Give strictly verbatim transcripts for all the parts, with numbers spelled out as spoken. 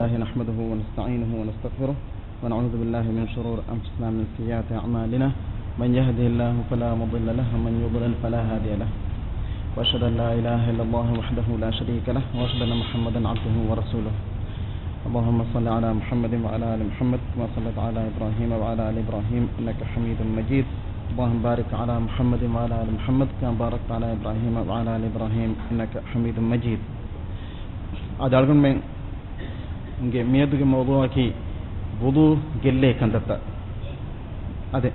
الله نحمده ونستعينه ونستغفره، ونعوذ بالله من شرور أنفسنا ومن سيئات أعمالنا. من يهده الله فلا مضل له، ومن يضلل فلا هادي له. وأشهد أن لا إله إلا الله وحده لا شريك له، وأشهد أن محمدا عبده ورسوله. اللهم صل على محمد وعلى آل محمد، كما صليت على إبراهيم وعلى آل إبراهيم إنك حميد مجيد. اللهم بارك على محمد وعلى آل محمد، كما باركت على إبراهيم وعلى آل إبراهيم إنك حميد مجيد. އަދި އަޅުގަނޑުމެން ގެ މިއަދުގެ މައުޟޫޢަކީ ވުޟޫ ގެއްލޭ ކަންތައްތައް. އަދި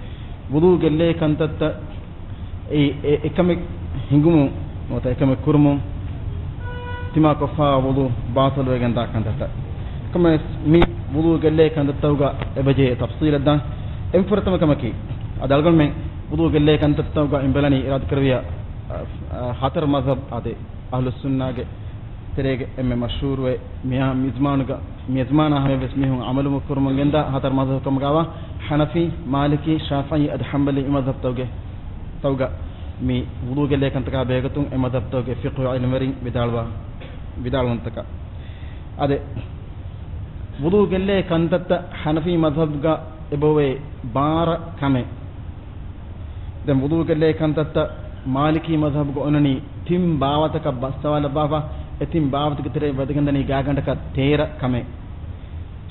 ވުޟޫ ގެއްލޭ ކަންތައްތައް އެ، އެ، އެކަމެއް ހިނގުމުން ނުވަތަ އެކަމެއް ކުރުމުން ތިމާކޮށްފާ ވުޟޫ ބާޠިލުވެގެންދާ ކަންތައްތައް. ކަމެއް މި ވުޟޫ ގެއްލޭ ކަންތައްތަކުގަ އެބަޖެހޭ ތަފްޞީލަށް ދާން. އެން ފުރަތަމަ ކަމަކީ، އަދި އަޅުގަނޑުމެން ވުޟޫ ގެއްލޭ ކަންތައްތަކުގަ އިނބަލަނީ އިރާދަކުރެއްވިޔާ، އަ، އަ، ހަތަރު މަޒްހަބް އާދެ. އަހްލުއްސުންނާގެ ތެރޭގެ އެންމެ މަޝްހޫރުވެ މިއާ މިޒްމާނުގަ، މިޒްމާނާ ހަމަޔަށްވެސް މީހުން އަމަލު ކުރުމުން ގެންދާ ހަތަރު މަޒްހަބު ކަމުގަވާ ޙަނަފީ، މާލިކީ، ޝާފިޢީ އަދި ޙަންބަލީ މަޒްހަބުތަކުގެ، ތަކުގަ މި ވުޟޫ ގެއްލޭ ކަންތަކާ ބެހޭގޮތުން އެ މަޒްހަބުތަކުގެ ފިޤުހު ޢިލްމުވެރިން ވިދާޅުވާ، ވިދާޅުވުންތަކާ. އާދެ، ވުޟޫ ގެއްލޭ ކަންތައްތައް ޙަނަފީ މަޒްހަބުގަ އެބައޮތް ބާރަ ކަމެއް. ދެން ވުޟޫ ގެއްލޭ ކަންތައްތައް މާލިކީ މަޒްހަބުގަ އޮންނަނީ ތިން ބާވަތަކަށް ބައްސަވާލައްވާފަ، އެ ތިން ބާވަތުގެ ތެރެއިން ވަދެގެންދަނީ ގާގަނޑަކަށް ތޭރަ ކަމެއް.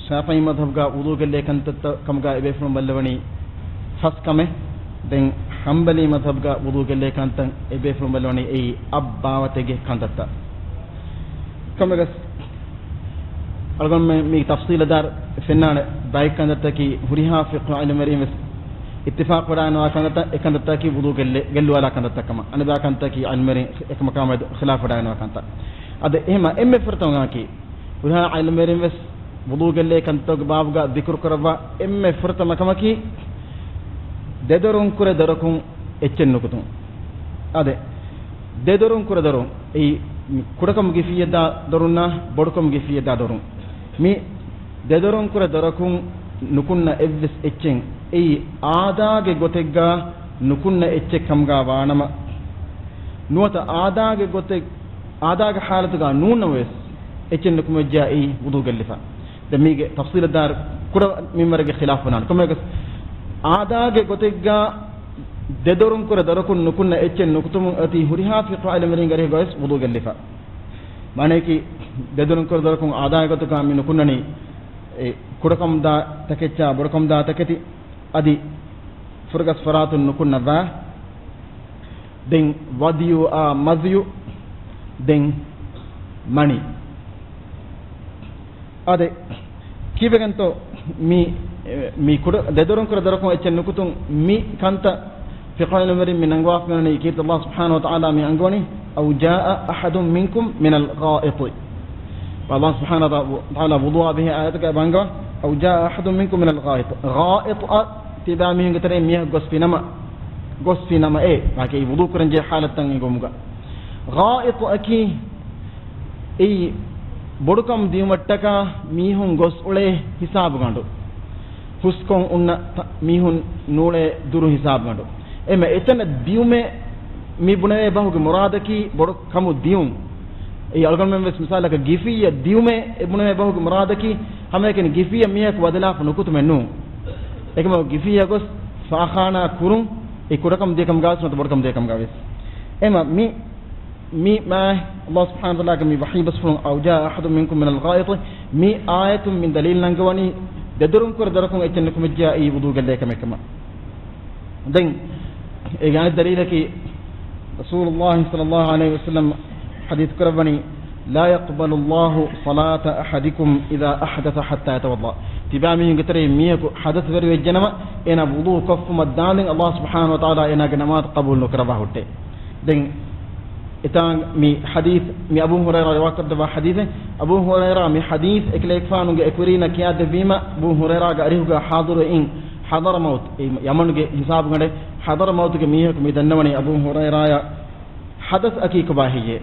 ޝާފިޢީ މަޒްހަބުގަ ވުޟޫ ގެއްލޭ ކަންތައްތައް ކަމުގަ އެބޭފުޅުން ބައްލަވަނީ ފަސް ކަމެއް. ދެން ޙަންބަލީ މަޒްހަބުގަ ވުޟޫ ގެއްލޭ ކަންތައް އެބޭފުޅުން ބައްލަވަނީ އެއީ އަށް ބާވަތެއްގެ ކަންތައްތައް. ކަމެގަސް އަޅުގަނޑުމެން މީ ތަފްޞީލަށް ދާއިރު ފެންނާނެ ބައެއް ކަންތައްތަކީ ހުރިހާ ފިޤްހު ޢިލްމުވެރިން ވެސް އިއްތިފާޤު ވެޑާންވާ ކަންތައް، އެ ކަންތައްތަކީ ވުޟޫ ގެއްލެ، ގެއްލުވާލާ ކަންތައްތައް ކަމަށް. އަނެއް ބައި ކަންތައްތަކީ ޢިލްމުވެރިން އެކަމަކާ މެދު ޚިލާފު ވެޑާންވާ ކަންތައް. އަދި އެހެމަ އެންމެ ފުރަތަމަ ކަމަކީ ހުރިހާ ޢިލްމުވެރިން ވެސް ވުޟޫ ގެއްލޭ ކަންތައްގެ ބާބުގަ ޛިކުރު ކުރައްވާ އެންމެ ފުރަތަމަ ކަމަކީ ދެދޮރުން ކުރެ ދޮރަކުން އެއްޗެއް ނުކުތުން. އާދެ، ދެދޮރުން ކުރެ ދޮރުން، އެއީ ކުޑަކަމުގެ ފިއްޔަށްދާ ދޮރުންނާ ބޮޑުކަމުގެ ފިއްޔަށްދާ ދޮރުން. މި ދެދޮރުން ކުރެ ދޮރަކުން ނުކުންނަ އެއްވެސް އެއްޗެއް އެއީ އާދާގެ ގޮތެއްގަ ނުކުންނަ އެއްޗެއް ކަމުގަ ވާނަމަ، ނުވަތަ އާދާގެ ގޮތެއް، އާދާގެ ޙާލަތުގަ ނޫންނަމަވެސް އެއްޗެއް ނުކުމެއްޖާ އެއީ ވުޟޫ ގެއްލިފަ. ދެން މީގެ ތަފްޞީލަށް ދާއިރު ކުޑަ މިންވަރެއްގެ ޚިލާފު ވަންނާނެ. ކޮންމެއަކަސް އާދާގެ ގޮތެއްގަ ދެދޮރުން ކުރެ ދޮރަކުން ނުކުންނަ އެއްޗެއް ނުކުތުމުން އޮތީ ހުރިހާ ފިޤްހު ޢިލްމުވެރިންގެ އަރިހުގަވެސް ވުޟޫ ގެއްލިފަ. މާނައަކީ ދެދޮރުން ކުރެ ދޮރަކުން އާދާގެ ގޮތުގަ މި ނުކުންނަނީ އެ ކުޑަކަމުދާ ތަކެއްޗާ ބޮޑުކަމުދާ ތަކެތި އަދި ފުރަގަސް ފަރާތުން ނުކުންނަ ވާ، ދެން ވަދިޔުއާ މަޒިޔު، ދެން މަނި. އާދެ، ކީއްވެގެންތޯ މި، މި ކުޑަ ދެދޮރުން ކުރެ ދޮރަކުން އެއްޗެއް ނުކުތުން މި ކަންތައް ފިޤްހު ޢިލްމުވެރިން މި ނަންގަވާފަ މިއޮންނަނީ ކީރިތި ﷲ ސުބްޙާނަހޫ ވަތަޢާލާ މި އަންގަވަނީ، "أو جاء أحد منكم من الغائط." ﷲ ސުބްޙާނަހޫ ވަތަޢާލާ ވުޟޫއާ ބެހޭ އާޔަތަކަށް އެބަ އަންގަވާ، "أو جاء أحد منكم من الغائط." ޣާއިޠުއަށް ތިބާ މީހުންގެ ތެރެއިން މީހަކު ގޮސްފިނަމަ، ގޮސްފިނަމައޭ، ވާކި ވުޟޫ ކުރަންޖެހޭ ޙާލަތަށް އެނގުމުގަ. ޣާއިޠުއަކީ އެއީ ބޮޑުކަމު ދިޔުމަށްޓަކާ މީހުން ގޮސް އުޅޭ ހިސާބުގަނޑު. ހުސްކޮށް އުންނަ ތަ-، މީހުން ނޫޅޭ ދުރު ހިސާބުގަނޑު. އެމަ އެތަނަށް ދިޔުމޭ މި ބުނެވޭ ބަހުގެ މުރާދަކީ ބޮޑު ކަމު ދިޔުން. އެ އަޅުގަނޑުމެން ވެސް މިސާލަކަށް ގިފިއްޔަށް ދިޔުމޭ އެ ބުނެވޭ ބަހުގެ މުރާދަކީ ހަމައެކަނި ގިފިއްޔަށް މީހަކު ވަދެލާފަ ނުކުތުމެއް ނޫން. އެކަމަކު ގިފިއްޔަށް ގޮސް ފާޚާނާ ކުރުން އެ ކުޑަކަމު ދިޔަކަމުގަ ވެސް ނުވަތަ ބޮޑުކަމު ދިޔަކަމުގަ ވެސް. އެމަ މި މި މާ ﷲ ސުބްޙާނަހޫ ވަތަޢާލާގެ މި ވަޙީ ބަސްފުޅުން، "أو جاء أحد منكم من الغائط" މި އާޔަތުން މި ދަލީލު ނަންގަވަނީ ދެދޮރުން ކުރެ ދޮރަކުން އެއްޗެއް ނުކުމެއްޖާ އެއީ ވުޟޫ ގެއްލޭ ކަމެއް ކަމަށް. ދެން އޭގެ އަނެއް ދަލީލަކީ ރަސޫލުﷲ ޞައްލަﷲ ޢަލައިހި ވަސައްލަމް ޙަދީޘް ކުރައްވަނީ، "لا يقبل الله صلاة أحدكم إذا أحدث حتى يتوضأ." ތިބާ މީހުންގެ ތެރެއިން މީހަކު ޙަދަޘްވެރިވެއްޖެނަމަ އޭނާ ވުޟޫ ކޮށްފުމަށް ދާންދެން ﷲ ސުބްޙާނަހޫ ވަތަޢާލާ އޭނާގެ ނަމާދު ޤަބޫލު ނުކުރައްވާ ހުއްޓޭ. ދެން އެތާނގަ މި ޙަދީޘް މި އަބޫ ހުރައިރާ ރިވާކޮށްދެއްވާ ޙަދީޘެއް. އަބޫ ހުރައިރާ މި ޙަދީޘް އެކަލޭގެފާނުގެ އެކުވެރީންނަށް ކިޔާދެއްވީމަ، އަބޫ ހުރައިރާގެ އަރިހުގަ ޙާޟިރުވެ އިން ޙަޟަރަމައުތު، އެ ޔަމަނުގެ ހިސާބުގަނޑެއް، ޙަޟަރަމައުތުގެ މީހަކު މި ދަންނަވަނީ އަބޫ ހުރައިރާޔަށް ޙަދަޘްއަކީ ކޮބާ ހެއްޔޭ؟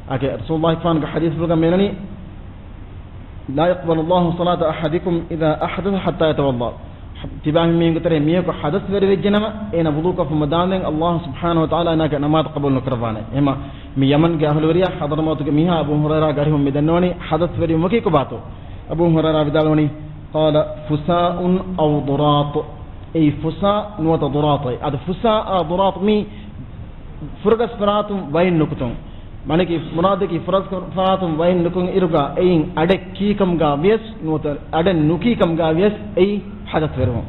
އާކެ ރަސޫލުﷲ ފާނުގެ ޙަދީޘްފުޅުގަ މިއޮންނަނީ، "لا يقبل الله صلاة أحدكم إذا أحدث حتى يتوضأ." ތިބާ މީހުންގެ ތެރެއިން މީހަކު ޙަދަޘްވެރިވެއްޖެނަމަ، އޭނާ ވުޟޫކޮށްފުމަށް ދާންދެން ﷲ ސުބްޙާނަހޫ ވަތަޢާލާ އޭނާގެ ނަމާދު ޤަބޫލު ނުކުރައްވާނެ. އެހެމަ މި ޔަމަންގެ އަހުލުވެރިޔާ ޙަޟަރަމައުތުގެ މީހާ އަބޫ ހުރައިރާގެ އަރިހުން މި ދަންނަވަނީ ޙަދަޘްވެރިވުމަކީ ކޮބާތޯ؟ އަބޫ ހުރައިރާ ވިދާޅުވަނީ، ޤާލަ، ފުސާއުން އައު ޟުރާޠު. އެއީ ފުސާ ނުވަތަ ޟުރާޠު. އަދި ފުސާއާ ޟުރާޠު މީ ފުރަގަސް ފަރާތުން ވައިން ނުކުތުން. މާނައަކީ މުރާދަކީ ފުރަގަސް ފަރާތުން ވައިން ނުކުން އިރުގަ އެއިން އަޑެއް ކީކަމުގަ ވިޔަސް ނުވަތަ އަޑެއް ނުކީކަމުގަ ވިޔަސް އެއީ ޙަދަޘް ވެރިވުން.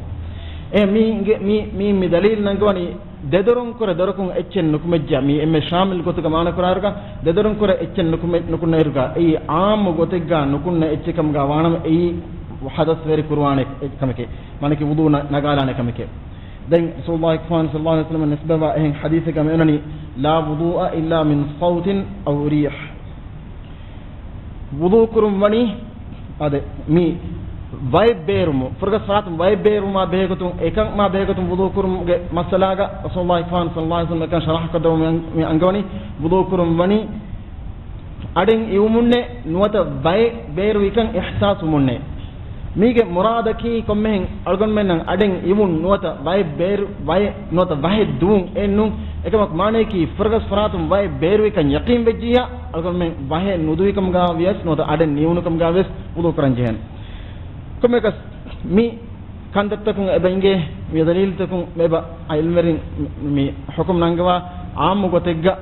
އެ މީ، މީ، މީ، މި ދަލީލު ނަންގަވަނީ ދެދޮރުން ކުރެ ދޮރަކުން އެއްޗެއް ނުކުމެއްޖިޔާ، މީ އެންމެ ޝާމިލް ގޮތުގަ މާނަ ކުރާއިރުގަ، ދެދޮރުން ކުރެ އެއްޗެއް ނުކުމެ-، ނުކުންނައިރުގަ، އެއީ ޢާއްމު ގޮތެއްގަ ނުކުންނަ އެއްޗެއް ކަމުގަ ވާނަމަ، އެއީ ޙަދަޘް ވެރި ކުރުވާނެ ކަމެކޭ. މާނައަކީ ވުޟޫ ނަ-، ނަގާލާނެ ކަމެކޭ. ދެން ރަސޫލުﷲ ޞައްލަﷲ ޢަލައިހި ވަސައްލަމަށް ނިސްބަތްވާ އެހެން ޙަދީޘެއްގަ މި އޮންނަނީ، لا وضوء إلا من صوت أو ريح. ވުޟޫ ކުރުން ވަނީ، އާދެ، މި ވައެއް ބޭރުމު، ފުރަގަސް ފަރާތުން ވައެއް ބޭރުމާ ބެހޭގޮތުން، އެކަމާ ބެހޭގޮތުން ވުޟޫ ކުރުމުގެ މައްސަލާގަ ރަސޫލުﷲ ޞައްލަﷲ ޢަލައިހި ވަސައްލަމަ އެކަން ޝަރަޙަ ކޮށްދެއްވަމުން މި އަންގަވަނީ، ވުޟޫ ކުރުން ވަނީ އަޑެއް އިވުމުންނޭ ނުވަތަ ވައެއް ބޭރުވިކަން އިޙްސާސްވުމުންނޭ. މީގެ މުރާދަކީ ކޮންމެހެން އަޅުގަނޑުމެންނަށް އަޑެއް އިވުން ނުވަތަ ވައެއް ބޭރު، ވައެއް ނުވަތަ ވަހެއް ދުވުން އެއްނޫން. އެކަމަކު މާނައަކީ ފުރަގަސް ފަރާތުން ވައެއް ބޭރުވިކަން ޔަޤީން ވެއްޖިއްޔާ، އަޅުގަނޑުމެން ވަހެއް ނުދުވިކަމުގަ ވިޔަސް ނުވަތަ އަޑެއް ނިވުނުކަމުގަ ވިޔަސް ވުޟޫ ކުރަން ޖެހޭނެ. ކޮންމެއަކަސް މި ކަންތައްތަކުން އެބަ އިނގޭ، މި ދަލީލުތަކުން އެބަ ޢިލްމުވެރިން މި ޙުކުމް ނަންގަވާ ޢާއްމު ގޮތެއްގަ،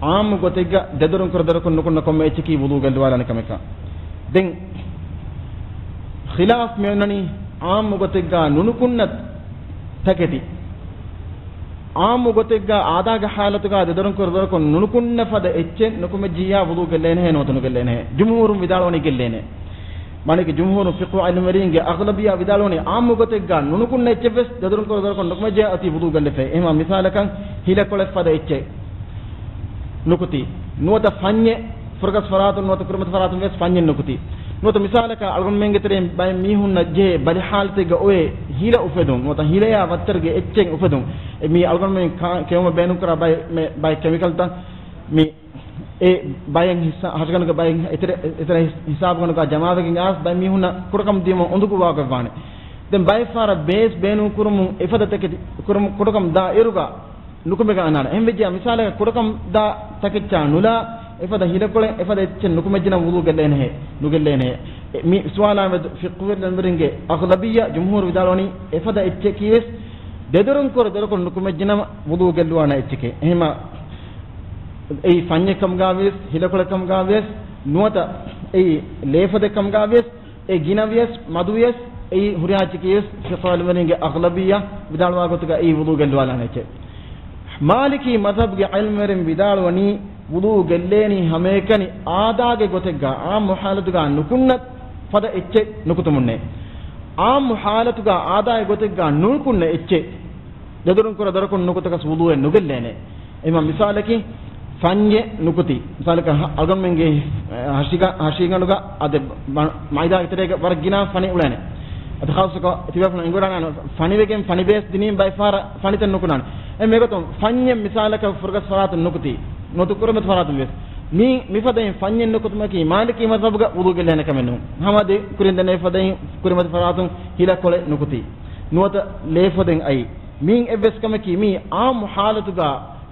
ޢާއްމު ގޮތެއްގަ ދެދޮރުން ކުރެ ދޮރަކުން ނުކުންނަ ކޮންމެ އެއްޗަކީ ވުޟޫ ގެއްލުވާލާނެ ކަމެކަށް. ދެން ޚިލާފް މި އޮންނަނީ ޢާއްމު ގޮތެއްގަ ނުނުކުންނަ ތަކެތި. ޢާއްމު ގޮތެއްގަ އާދާގެ ޙާލަތުގަ ދެދޮރުން ކުރެ ދޮރަކުން ނުނުކުންނަ ފަދަ އެއްޗެއް ނުކުމެއްޖިއްޔާ ވުޟޫ ގެއްލޭނެހޭ ނުވަތަ ނުގެއްލޭނެހޭ؟ ޖުމްހޫރުން ވިދާޅުވަނީ ގެއްލޭނެ. މާނައަކީ ޖުމްހޫރުން ފިޤުހު ޢިލްމުވެރިންގެ އަޣްލަބިއްޔާ ވިދާޅުވަނީ ޢާއްމު ގޮތެއްގަ ނުނުކުންނަ އެއްޗެއް ވެސް ދެދޮރުން ކުރެ ދޮރަކުން ނުކުމެއްޖެ އޮތީ ވުޟޫ ގެއްލެފައި. އެހެންމާ މިސާލަކަށް ހިލަކޮޅެއް ފަދަ އެއްޗެއް ނުކުތީ. ނުވަތަ ފަންޏެއް، ފުރަގަސް ފަރާތުން ނުވަތަ ކުރިމަތި ފަރާތުން ވެސް ފަންޏެއް ނުކުތީ. ނުވަތަ މިސާލަކަށް އަޅުގަނޑުމެންގެ ތެރެއިން ބައެއް މީހުންނަށް ޖެހޭ ބަލި ޙާލަތެއްގަ އޮވޭ ހިލަ އުފެދުން. ނުވަތަ ހިލަޔާ ވައްތަރުގެ އެއްޗެއް އުފެދުން. އެ މީ އަޅުގަނޑުމެން ކާ-، ކެއުމަށް ބޭނުންކުރާ ބައެއް، މެ-، ބައެއް ކެމިކަލްތައް މި އެ ބައެއް ހިސާ-، ހަށިގަނޑުގެ ބައެއް އެތެރެ-، އެތެރެ ހިސާބުގަނޑުގަ ޖަމާވެގެން އައިސް ބައެއް މީހުންނަށް ކުޑަކަމު ދިޔުމަށް އުނދަގޫވާގޮތްވާނެ. ދެން ބައެއް ފަހަރަށް ބޭސް ބޭނުން ކުރުމުން އެފަދަ ތަކެތި ކުރުމު-، ކުޑަކަމު ދާ އިރުގަ ނުކުމެގެން އަންނާނެ. އެހެން ވެއްޖެއްޔާ މިސާލަކަށް ކުޑަކަމު ދާ ތަކެއްޗާ ނުލާ އެފަދަ ހިލަކޮޅެއް އެފަދަ އެއްޗެއް ނުކުމެއްޖެނަމަ ވުޟޫ ގެއްލޭނެހޭ؟ ނުގެއްލޭނެހޭ. އެ-، މި ސުވާލާ މެދު ފިޤުހުވެރިންގެ އަޣްލަބިއްޔާ ޖުމްހޫރު ވިދާޅުވަނީ އެފަދަ އެއްޗަކީ ވެސް ދެދޮރުން ކުރެ ދޮރަކުން ނުކުމެއްޖެނަމަ ވުޟޫ ގެއްލުވާނެ އެއްޗެކޭ. އެހެންމާ އެއީ ފަންޏެއް ކަމުގަ ވިޔަސް، ހިލަކޮޅެއް ކަމުގަ ވިޔަސް، ނުވަތަ އެއީ ލޭފަދަ ކަމުގަ ވިޔަސް، އެ ގިނަ ވިޔަސް، މަދު ވިޔަސް، އެއީ ހުރިހާ އެއްޗަކީ ވެސް ފިޤުހުވެރިންގެ އަޣްލަބިއްޔާ ވިދާޅުވާ ގޮތުގަ އެއީ ވުޟޫ ގެއްލުވާލާނެ އެއްޗެއް. މާލިކީ މަޛްހަބުގެ ޢިލްމުވެރިން ވިދާޅުވަނީ ވުޟޫ ގެއްލޭނީ ހަމައެކަނި އާދާގެ ގޮތެއްގަ ޢާއްމު ޙާލަތުގަ ނުކުންނަ ފަދަ އެއްޗެއް ނުކުތުމުންނޭ. ޢާއްމު ޙާލަތުގަ އާދާގެ ގޮތެއްގަ ނުކުންނަ އެއްޗެއް ދެދޮރުން ކުރެ ދޮރަކުން ނުކުތަކަސް ވުޟޫއެއް ނުގެއްލޭނެ. އެހެންމާ މިސާލަކީ ފަންޏެއް ނުކުތީ. މިސާލަކަށް ހަ-، އަޅުގަނޑުމެންގެ ހަށިގަ-، ހަށިގަނޑުގަ އަދި މަ-، މައިދާގެ ތެރޭގަ ވަރަށް ގިނަ ފަނި އުޅޭނެ. އަދި ޚާއްޞަކޮށް ތިބޭފުޅުން އެނގިވަޑާނަން ފަނިވެގެން ފަނިބޭސް ދިނީން ބައެއް ފަހަރަށް ފަނިތައް ނުކުނާނެ. އެ މިގޮތުން ފަންޏެއް މިސާލަކަށް ފުރަގަސް ފަރާތުން ނުކުތީ. ނުވަތަ ކުރިމަތި ފަރާތުން ވެސް. މީ މިފަދައިން ފަންޏެއް ނުކުތުމަކީ މާލިކީ މަޛްހަބުގަ ވުޟޫ ގެއްލޭނެ ކަމެއް ނޫން. ހަމަ އަދި ކުރިން ދެންނެވި ފަދައިން ކުރިމަތި ފަރާތުން ހިލަކޮޅެއް ނުކުތީ. ނުވަތަ ލޭފަދައިން އައީ. މީން އެއްވެސް ކަމަކީ މީ ޢާއްމު ޙާލަތުގަ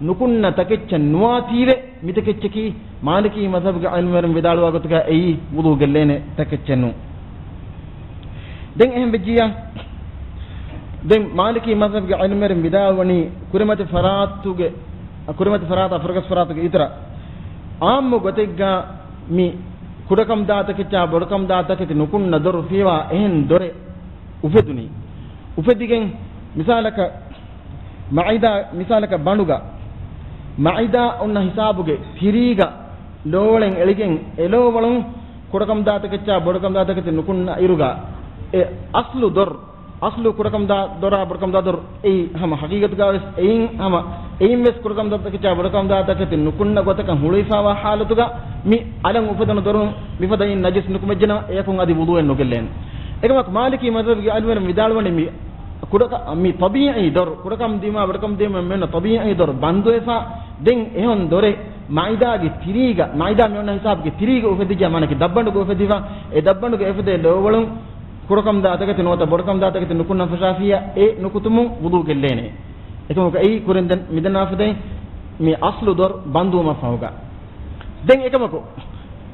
ނުކުންނަ ތަކެއްޗެއް ނުވާތީވެ މިތަކެއްޗަކީ މާލިކީ މަޛްހަބުގެ ޢިލްމުވެރިން ވިދާޅުވާ ގޮތުގަ އެއީ ވުޟޫ ގެއްލޭނެ ތަކެއްޗެއް ނޫން. ދެން އެހެން ވެއްޖިއްޔާ، ދެން މާލިކީ މަޛްހަބުގެ ޢިލްމުވެރިން ވިދާޅުވަނީ ކުރިމަތި ފަރާތުގެ، ކުރިމަތި ފަރާތާ ފުރަގަސް ފަރާތުގެ އިތުރަށް ޢާއްމު ގޮތެއްގަ މި ކުޑަކަމުދާ ތަކެއްޗާ ބޮޑުކަމުދާ ތަކެތި ނުކުންނަ ދޮރު ފިޔަވާ އެހެން ދޮރެއް އުފެދުނީ. އުފެދިގެން މިސާލަކަށް މައިދާ، މިސާލަކަށް ބަނޑުގަ، މައިދާ އޮންނަ ހިސާބުގެ ތިރީގަ ލޯވަޅެއް އެޅިގެން އެ ލޯވަޅުން ކުޑަކަމުދާ ތަކެއްޗާ ބޮޑުކަމުދާ ތަކެތި ނުކުންނަ އިރުގަ އެ އަސްލު ދޮރު، އަސްލު ކުޑަކަމުދާ ދޮރާ ބޮޑުކަމުދާ ދޮރު އެއީ ހަމަ ހަގީގަތުގަ ވެސް އެއިން ހަމަ އެއިން ވެސް ކުޑަކަމުދާ ތަކެއްޗާ ބޮޑުކަމުދާ ތަކެތި ނުކުންނަ ގޮތަކަށް ހުޅުވިފައިވާ ޙާލަތުގަ މި އަލަށް އުފެދުނު ދޮރުން މިފަދައިން ނަޖިސް ނުކުމެއްޖެނަމަ އެޔަކުން އަދި ވުޟޫއެއް ނުގެއްލޭނެ. އެކަމަކު މާލިކީ މަޛްހަބުގެ ޢިލްމުވެރިން ވިދާޅުވަނީ މި ކުޑަކަ-، މި ޠަބީޢީ ދޮރު، ކުޑަކަމުދީމާ ބޮޑުކަމުދީމާ މިއޮންނަ ޠަބީޢީ ދޮރު ބަންދުވެފަ، ދެން އެހެން ދޮރެއް މައިދާގެ ތިރީގަ، މައިދާ މިއޮންނަ ހިސާބުގެ ތިރީގަ އުފެދިއްޖެ މާނައަކީ ދަށްބަނޑުގަ އުފެދިފަ، އެ ދަށްބަނޑުގަ އެފަދަ ލޯވަޅުން ކުޑަކަމުދާ ތަކެތި ނުވަތަ ބޮޑުކަމުދާ ތަކެތި ނުކުންނަ ފަށާފިއްޔާ އެ ނުކުތުމުން ވުޟޫ ގެއްލޭނެ. އެކަމަކު އެއީ ކުރިން ދެން މިދަންނާފަދައިން މި އަސްލު ދޮރު ބަންދުވުމަށް ފަހުގަ. ދެން އެކަމަކު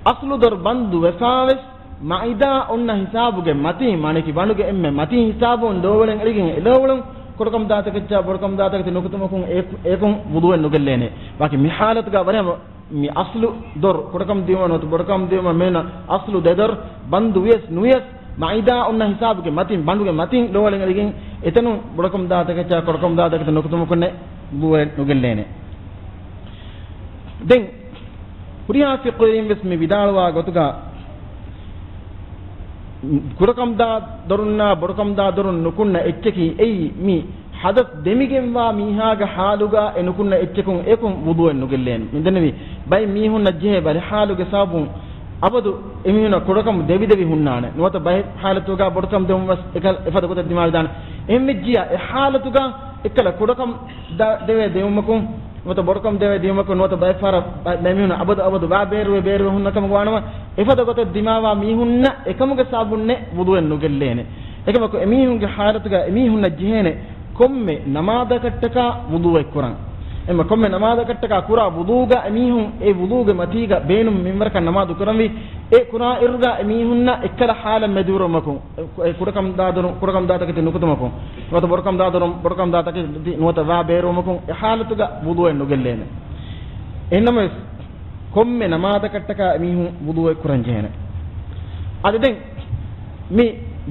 އަސްލު ދޮރު ބަންދު ވެފަ ވެސް މައިދާ އޮންނަ ހިސާބުގެ މަތިން، މާނައަކީ ބަނޑުގެ އެންމެ މަތިން ހިސާބުން ލޯވަޅެއް އެޅިގެން އެ ލޯވަޅުން ކުޑަކަމުދާތަކެއްޗާ ބޮޑުކަމުދާތަކެތި ނުކުތުމަކުން އެ-، އެކުން ވުޟޫއެއް ނުގެއްލޭނެ. ވާކި މި ޙާލަތުގަ ވަރަށް މި އަސްލު ދޮރު، ކުޑަކަމު ދިޔުމަށް ނުވަތަ ބޮޑުކަމު ދިޔުމަށް މޭނަ އަސްލު ދެދޮރު ބަންދު ވިޔަސް ނުވިޔަސް، މައިދާ އޮންނަ ހިސާބުގެ މަތިން، ބަނޑުގެ މަތިން ލޯވަޅެއް އެޅިގެން އެތަނުން ބޮޑުކަމުދާތަކެއްޗާ ކުޑަކަމުދާތަކެތި ނުކުތުމަކުންނެއް ވުޟޫއެއް ނުގެއްލޭނެ. ދެން ހުރިހާ ފިޤުހުވެރިން ވެސް މި ވިދާޅުވާ ގޮތުގަ، ކުޑަކަމުދާ ދޮރުންނާ ބޮޑުކަމުދާ ދޮރުން ނުކުންނަ އެއްޗަކީ އެއީ މި ޙަދަޘް ދެމިގެންވާ މީހާގެ ޙާލުގަ އެ ނުކުންނަ އެއްޗަކުން އެކުން ވުޟޫއެއް ނުގެއްލޭނެ. މި ދެންނެވި ބައެއް މީހުންނަށް ޖެހޭ ބަލި ޙާލުގެ ސަބަބުން އަބަދު އެމީހުންނަށް ކުޑަކަމު ދެވިދެވި ހުންނާނެ. ނުވަތަ ބައެއް ޙާލަތުގަ ބޮޑުކަމު ދެވުން ވެސް އެކަ-، އެފަދަ ގޮތަށް ދިމާވެދާނެ. އެހެންވެއްޖިއްޔާ އެ ޙާލަތުގަ އެއްކަލަ ކުޑަކަމު ދަ-، ދެވޭ ދެވުމަކުން ނުވަތަ ބޮޑުކަމު ދެވޭ ދިޔުމަކުން ނުވަތަ ބައެއް ފަހަރަށް ބަ-، ބައެއް މީހުން އަބަދު އަބަދު ވާ ބޭރުވެ ބޭރުވެ ހުންނަ ކަމަކު ވާނަމަ، އެފަދަ ގޮތަށް ދިމާވާ މީހުންނަށް އެކަމުގެ ސަބަބުންނެއް ވުޟޫއެއް ނުގެއްލޭނެ. އެކަމަކު އެމީހުންގެ ޙާލަތުގަ އެމީހުންނަށް ޖެހޭނެ ކޮންމެ ނަމާދަކަށްޓަކާ ވުޟޫއެއް ކުރަން. އެމަ ކޮންމެ ނަމާދަކަށްޓަކާ ކުރާ ވުޟޫގަ އެމީހުން އެ ވުޟޫގެ މަތީގަ ބޭނުން މިންވަރަކަށް ނަމާދު ކުރަންވީ، އެ ކުރާ އިރުގަ އެމީހުންނަށް އެއްކަލަ ޙާލަށް މެދުވެރިވުމަކުން، އެ ކުޑަކަމުދާ ދޮރު، ކުޑަކަމުދާތަކެތި ނުކުތުމަކުން، ނުވަތަ ބޮޑުކަމުދާ ދޮރު، ބޮޑުކަމުދާ ތަކެތި ނުވަތަ ވާ ބޭރުވުމަކުން އެ ޙާލަތުގަ ވުޟޫއެއް ނުގެއްލޭނެ. އެހެންނަމަވެސް، ކޮންމެ ނަމާދަކަށްޓަކާ އެމީހުން ވުޟޫއެއް ކުރަން ޖެހޭނެ. އަދި ދެން މި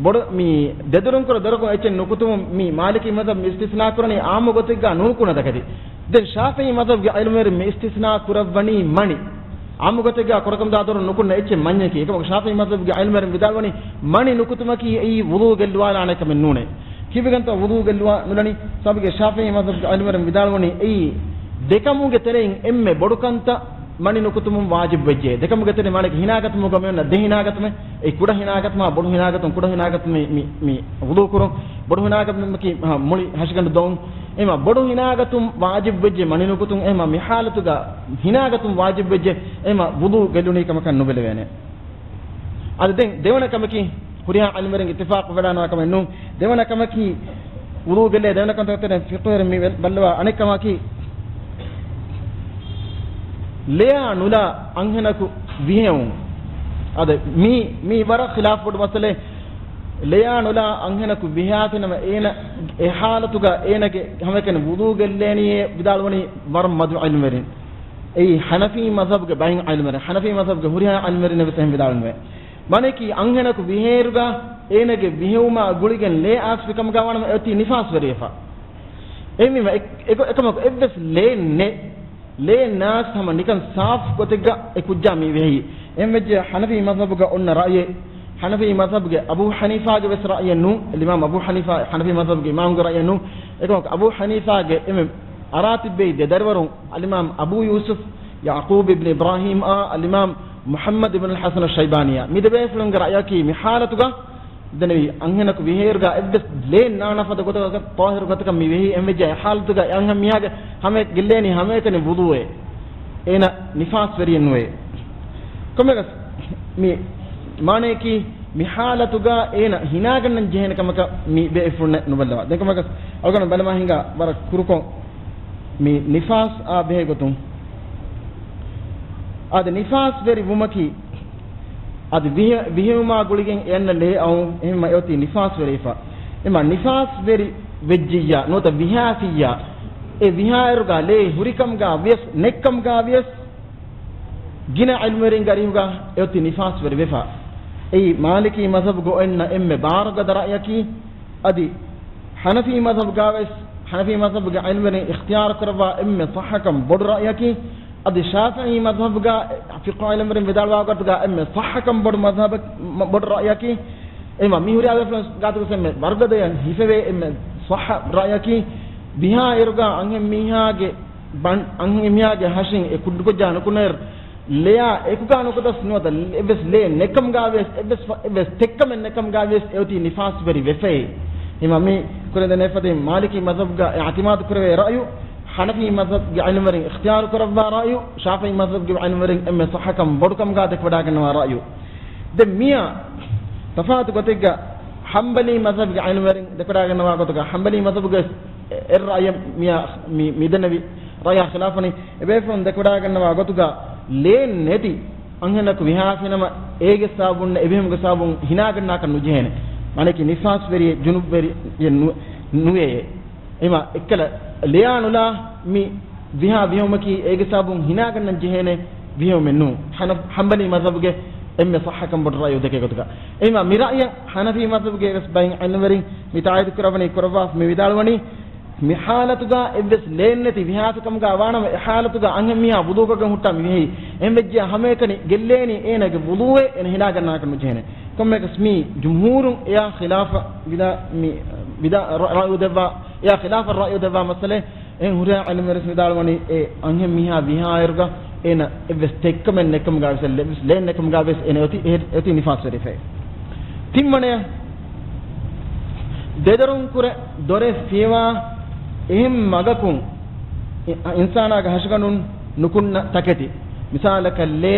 ބޮޑު، މި ދެދޮރުން ކުރާ ދޮރަކުން އެއްޗެއް ނުކުތުމުން މި މާލިކީ މަޒްހަބު މި އިސްތިސްނާ ކުރަނީ ޢާއްމު ގޮތެއްގަ ނުނުކުންނަ ތަކެތި. ދެން ޝާފިޢީ މަޒްހަބުގެ ޢިލްމުވެރިން މި އިސްތިސްނާ ކުރައްވަނީ މަނި. ޢާއްމު ގޮތެއްގަ ކުޑަކަމުދާ ދޮރުން ނުކުންނަ އެއްޗެއް މަންޏަކީ. އެކަމަކު ޝާފިޢީ މަޒްހަބުގެ ޢިލްމުވެރިން ވިދާޅުވަނީ މަނި ނުކުތުމަކީ އެއީ ވުޟޫ ގެއްލުވާލާނެ ކަމެއް ނޫނޭ. ކީއްވެގެންތޯ ވުޟޫ ގެއްލުވާ ނުލަނީ؟ ސަބަބުގެ ޝާފިޢީ މަޒްހަބުގެ ޢިލްމުވެރިން ވިދާޅުވަނީ އެއީ ދެކަމުގެ ތެރެއިން އެންމެ ބޮޑު ކަންތައް މަނި ނުކުތުމުން ވާޖިބު ވެއްޖެ. ދެކަމުގެ ތެރެ މާނައަކީ ހިނާގަތުމުގަ މި އޮންނަ ދެ ހިނާގަތުމެއް، އެ ކުޑަ ހިނާގަތުމާ ބޮޑު ހިނާގަތުން، ކުޑަ ހިނާގަތުމެއް މި، މި ވުޟޫ ކުރުން، ބޮޑު ހިނާގަތުމަކީ، ހަ، މުޅި ހަށިގަނޑު ދޮވުން. އެމަ ބޮޑު ހިނާގަތުން ވާޖިބު ވެއްޖެ މަނި ނުކުތުން. އެމަ މި ޙާލަތުގަ ހިނާގަތުން ވާޖިބު ވެއްޖެ، އެމަ ވުޟޫ ގެއްލުނީ ކަމަކަށް ނުބެލެވޭނެ. އަދި ދެން ދެވަނަ ކަމަކީ، ހުރިހާ ޢިލްމުވެރިން އިއްތިފާޤު ވެވަޑާންވާ ކަމެއް ނޫން. ދެވަނަ ކަމަކީ، ވުޟޫ ގެއްލޭ ދެވަނަ ކަންތައްތެރެ ފިޤުހުވެރިން މި ބައްލަވާ އަނެއް ކަމަކީ، ލެޔާ ނުލާ އަންހެނަކު ވިހެއުން. އަދި މީ، މީ ވަރަށް ޚިލާފު ބޮޑު މައްސަލައެއް. ލެޔާ ނުލާ އަންހެނަކު ވިހާފިނަމަ އޭނަ އެ ޙާލަތުގަ އޭނަގެ ހަމައެކަނި ވުޟޫ ގެއްލޭނީއޭ ވިދާޅުވަނީ ވަރަށް މަދު ޢިލްމުވެރިން. އެއީ ޙަނަފީ މަޒްހަބުގެ ބައެއް ޢިލްމުވެރިން، ޙަނަފީ މަޒްހަބުގެ ހުރިހާ ޢިލްމުވެރިން ވެސް އެހެން ވިދާޅުވެ. މާނައަކީ އަންހެނަކު ވިހޭއިރުގަ އޭނަގެ ވިހެއުމާ ގުޅިގެން ލޭ އާސްފިކަމުގަ ވާނަމަ އެއޮތީ ނިފާސްވެރިވެފަ. އެހެންވީމަ އެ-، އެ-، އެކަމަކު އެއްވެސް ލޭ ނެ-، ލޭ ނާސް ހަމަ ނިކަން ސާފު ގޮތެއްގަ އެ ކުއްޖާ މި ވެހި. އެހެންވެއްޖެ ޙަނަފީ މަޒްހަބުގަ އޮންނަ ރައުޔެއް، ޙަނަފީ މަޒްހަބުގެ އަބޫ ޙަނީފާގެ ވެސް ރައުޔެއް ނޫން، އަލްއިމާމް އަބޫ ޙަނީފާ، ޙަނަފީ މަޒްހަބުގެ އިމާމުގެ ރައުޔެއް ނޫން. އެކަމަކު އަބޫ ޙަނީފާގެ އެމެ އަރާ ތިއްބެވި ދެ ދަރިވަރުން، އަލްއިމާމް އަބޫ ޔޫސުފް ޔަޢުޤޫބް އިބްނު އިބްރާހީމްއާ އަލްއިމާމް މުޙައްމަދު އިބްނުލް ޙަސަނު ޝައިބާނީއާ، މި ދެބޭފުޅުންގެ ރައްޔަކީ މި ޙާލަތުގަ ދެންނެވި އަންހެނަކު ވިހޭއިރުގަ އެއްވެސް ލޭ ނާންނަ ފަދަ ގޮތަކަށް ޠާހިރު ގޮތަކަށް މި ވެހި. އެހެންވެއްޖެ އެ ޙާލަތުގަ އެ އަންހެން މީހާގެ ހަމައެ ގެއްލޭނީ ހަމައެކަނި ވުޟޫއޭ. އޭނަ ނިފާސްވެރިއެއް ނުވޭ. ކޮންމެވެސް މި މާނައަކީ މި ޙާލަތުގަ އޭނަ ހިނާގަންނަން ޖެހޭނެ ކަމަކަށް މި ބޭފުޅުންނެއް ނުބައްލަވާ. ދެން ކޮންމެވެސް އަޅުގަނޑު ބަލަމާ ހިނގާ ވަރަށް ކުރުކޮށް މި ނިފާސްއާ ބެހޭ ގޮތުން. އަދި ނިފާސްވެރި ވުމަކީ، އަދި ވިހެ-، ވިހެއުމާ ގުޅިގެން އެ އަންނަ ލޭ އައުން އެހެންމަ އެއޮތީ ނިފާސްވެރިވެފަ. އެމަ ނިފާސްވެރި ވެއްޖިއްޔާ، ނުވަތަ ވިހާފިއްޔާ، އެ ވިހާއިރުގަ ލޭ ހުރިކަމުގަ ވިޔަސް، ނެއްކަމުގަ ވިޔަސް، ގިނަ ޢިލްމުވެރިންގެ އަރިހުގަ އެއޮތީ ނިފާސްވެރި ވެފަ. އެއީ މާލިކީ މަޒްހަބުގަ އޮންނަ އެންމެ ބާރުގަދަ ރައްޔަކީ. އަދި ޙަނަފީ މަޒްހަބުގަވެސް، ޙަނަފީ މަޒްހަބުގެ ޢިލްމުވެރިން އިޚްތިޔާރު ކުރައްވާ އެންމެ ޞައްޙަކަން ބޮޑު ރައްޔަކީ، އަދި ޝާފިޢީ މަޒްހަބުގަ ފިޤުހު ޢިލްމުވެރިން ވިދާޅުވާ ގޮތުގަ އެންމެ ޞައްޙަކަން ބޮޑު މަޒްހަބަކީ، ބޮޑު ރައްޔަކީ، އެމަ މި ހުރިހާ ބޭފުޅުން ގާތުގަސް އެންމެ ވަރުގަދަޔަށް ހިފެވޭ އެންމެ ޞައްޙަ ރައްޔަކީ، ވިހާ އިރުގަ އަންހެން މީހާގެ ބަން-، އަންހެން މީހާގެ ހަށިން އެ ކުއްޑުކުއްޖާ ނުކުނެއިރު، ލެޔާ އެކުގާ ނުކުތަސް ނުވަތަ އެއްވެސް ލޭ ނެއްކަމުގާ ވިޔަސް، އެއްވެސް ފަ-، އެއްވެސް ތެއްކަމެއް ނެއްކަމުގާ ވިޔަސް އެއޮތީ ނިފާސްވެރި ވެފައޭ. ހިމަ މި ކުރެންދެން އެފަދައިން މާލިކީ މަޒްހަބުގާ އިޢުތިމާދު ކުރެވޭ ރައުޔު، ޙަނަފީ މަޒްހަބުގެ ޢިލްމުވެރިން އިޚްތިޔާރު ކުރައްވާ ރައުޔު، ޝާފިޢީ މަޒްހަބުގެ ޢިލްމުވެރިން އެންމެ ޞައްޙަކަން ބޮޑުކަމުގާ ދެކެވަޑާގަންނަވާ ރައުޔު. ދެން މިއާ ތަފާތު ގޮތެއްގަ ޙަންބަލީ މަޒްހަބުގެ ޢިލްމުވެރިން ދެކެވަޑާގަންނަވާ ގޮތުގަ ޙަންބަލީ މަޒްހަބުގެ އެއް ރައުޔެއް މިއާ މި-، މިދެންނެވި ރައުޔާ ޚިލާފުނި. އެބޭފުޅުން ދެކެވަޑާގަންނަވާ ގޮތުގަ ލޭ ނެތި އަންހެނަކު ވިހާފިނަމަ އޭގެ ސަބަބުން އެބެހެމުގެ ސަބަބުން ހިނާގަންނާކަށް ނުޖެހޭނެ. މާނައަކީ ނިފާސްވެރިއެއް ޖުނުބްވެރިއެއް ނު-، ނުވެޔޭ. އެމަ އެއްކަލަ ލެޔާ ނުލާ މި ވިހާ ވިހެއުމަކީ އޭގެ ސަބަބުން ހިނާގަންނަން ޖެހޭނެ ވިހެއުމެއް ނޫން. ހަނަ-، ހަންބަލީ މަޒްހަބުގެ އެންމެ ޞައްޙަކަން ބޮޑު ރައުޔު ދެކޭ ގޮތުގަ. އެމަ މި ރައުޔަށް ހަނަފީ މަޒްހަބުގެ ވެސް ބައެއް ޢިލްމުވެރިން މި ތާއީދު ކުރައްވަނީ ކުރައްވާފަ މި ވިދާޅުވަނީ، މި ޙާލަތުގަ އެއްވެސް ލެއެއް ނެތި ވިހާތަކަމުގަ ވާނަމަ، އެ ޙާލަތުގަ އަންހެން މީހާ ވުޟޫކޮށްގެން ހުއްޓާ މި ވިހި. އެހެން ވެއްޖިޔާ ހަމައެކަނި ގެއްލޭނީ އޭނާގެ ވުޟޫއެއް އޭނަ ހިނާގަންނާކަށް ނުޖެހޭނެ. ކޮންމެއަކަސް މީ ޖުމްހޫރުން އެޔާ ޚިލާފަށް ވިދާ-، މި ވިދާ-، ރަ-، ރައުޔު ދެއްވާ، އެޔާ ޚިލާފަށް ރައުޔު ދެއްވާ މައްސަލައެއް. އެހެން ހުރިހާ ޢިލްމުވެރިން ވިދާޅުވަނީ، އެ އަންހެން މީހާ ވިހާއިރުގަ އޭނަ އެއްވެސް ތެއްކަމެއް ނެތްކަމުގަ ވެސް، އެއްވެސް ލެއެއް ނެތްކަމުގަ ވެސް އޭނަ އޮތީ، އެ-، އޮތީ ނިފާސްވެރިފައި. ތިންވަނަޔަށް، ދެދޮރުން ކުރެ ދޮރެއް ފިޔަވާ އެހެން މަގަކުން އި-، އިންސާނާގެ ހަށިގަނޑުން ނުކުންނަ ތަކެތި، މިސާލަކަށް ލޭ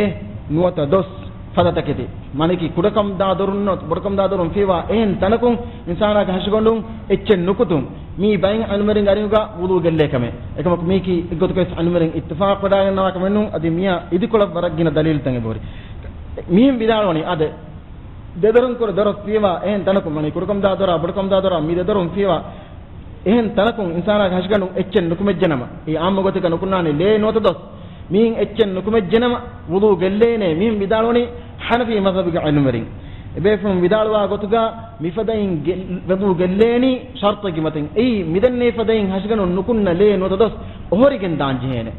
ނުވަތަ ދޮސް ފަދަ ތަކެތި. މާނައަކީ ކުޑަކަމުދާ ދޮރުން ނުވަތަ ބޮޑުކަމުދާ ދޮރުން ފިޔަވާ އެހެން ތަނަކުން އިންސާނާގެ ހަށިގަނޑުން އެއްޗެއް ނުކުތުން، މީ ބައެއް ޢިލްމުވެރިންގެ އަރިހުގަ ވުޟޫ ގެއްލޭ ކަމެއް. އެކަމަކު މީކީ އެއްގޮތަކަށް ވެސް ޢިލްމުވެރިން އިއްތިފާޤު ވެޑާގަންނަވާ ކަމެއް ނޫން. އަދި މިޔާ އިދިކޮޅަށް ވަރަށް ގިނަ ދަލީލުތައް އެބަހުރި. މިހެން ވިދާޅުވަނީ އާދެ، ދެދޮރުން ކުރެ ދޮރަށް ފިޔަވާ އެހެން ތަނަކުން، މާނައަކީ ކުޑަކަމުދާ ދޮރާ، ބޮޑުކަމުދާ ދޮރާ، މި ދެދޮރުން ފިޔަވާ އެހެން ތަނަކުން އިންސާނާގެ ހަށިގަނޑުން އެއްޗެއް ނުކުމެއްޖެނަމަ، އެ ޢާއްމު ގޮތަކަށް ނުކުންނާނެ ލޭ ނުވަތަ ދޮސް، މިހެން އެއްޗެއް ނުކުމެއްޖެނަމަ ވުޟޫ ގެއްލޭނެ. މިހެން ވިދާޅުވަނީ ޙަނަފީ މަޒްހަބުގެ ޢިލްމުވެރިން. އެބޭފުޅުން ވިދާޅުވާ ގޮތުގަ މިފަދައިން ގެ-، ވުޟޫ ގެއްލޭނީ ޝަރުޠެއްގެ މަތިން. އެއީ މިދެންނެވި ފަދައިން ހަށިގަނޑުން ނުކުންނަ ލޭ ނުވަތަ ދޮސް އޮހޮރިގެން ދާން ޖެހޭނެ.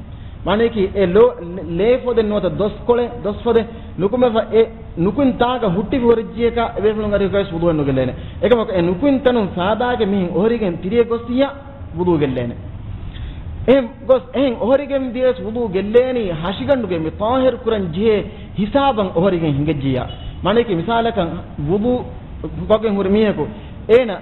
މާނައަކީ އެ ލޯ-، ލޭ ފޮދެއް ނުވަތަ ދޮސްކޮޅެއް، ދޮސް ފޮދެއް ނުކުމެފަ އެ ނުކުތް ތާގަ ހުއްޓިފަ ހުރެއްޖިޔަކަ އެބޭފުޅުން އަރިހުގަވެސް ވުޟޫއެއް ނުގެއްލޭނެ. އެކަމަކު އެ ނުކުތް ތަނުން ފާދާގެ މިހެން އޮހޮރިގެން ތިރިއަށް ގޮސް ދިޔަ ވުޟޫ ގެއްލޭނެ. އެހެން ގޮސް، އެހެން އޮހޮރިގެން ދިޔަސް ވުޟޫ ގެއްލޭނީ ހަށިގަނޑުގެ މި ޠާހިރު ކުރަން ޖެހޭ ހިސާބަށް އޮހޮރިގެން ހިނގައްޖިޔާ. މާނައަކީ މިސާލަކަށް ވުޟޫ ކޮށްގެން ހުރި މީހަކު އޭނަ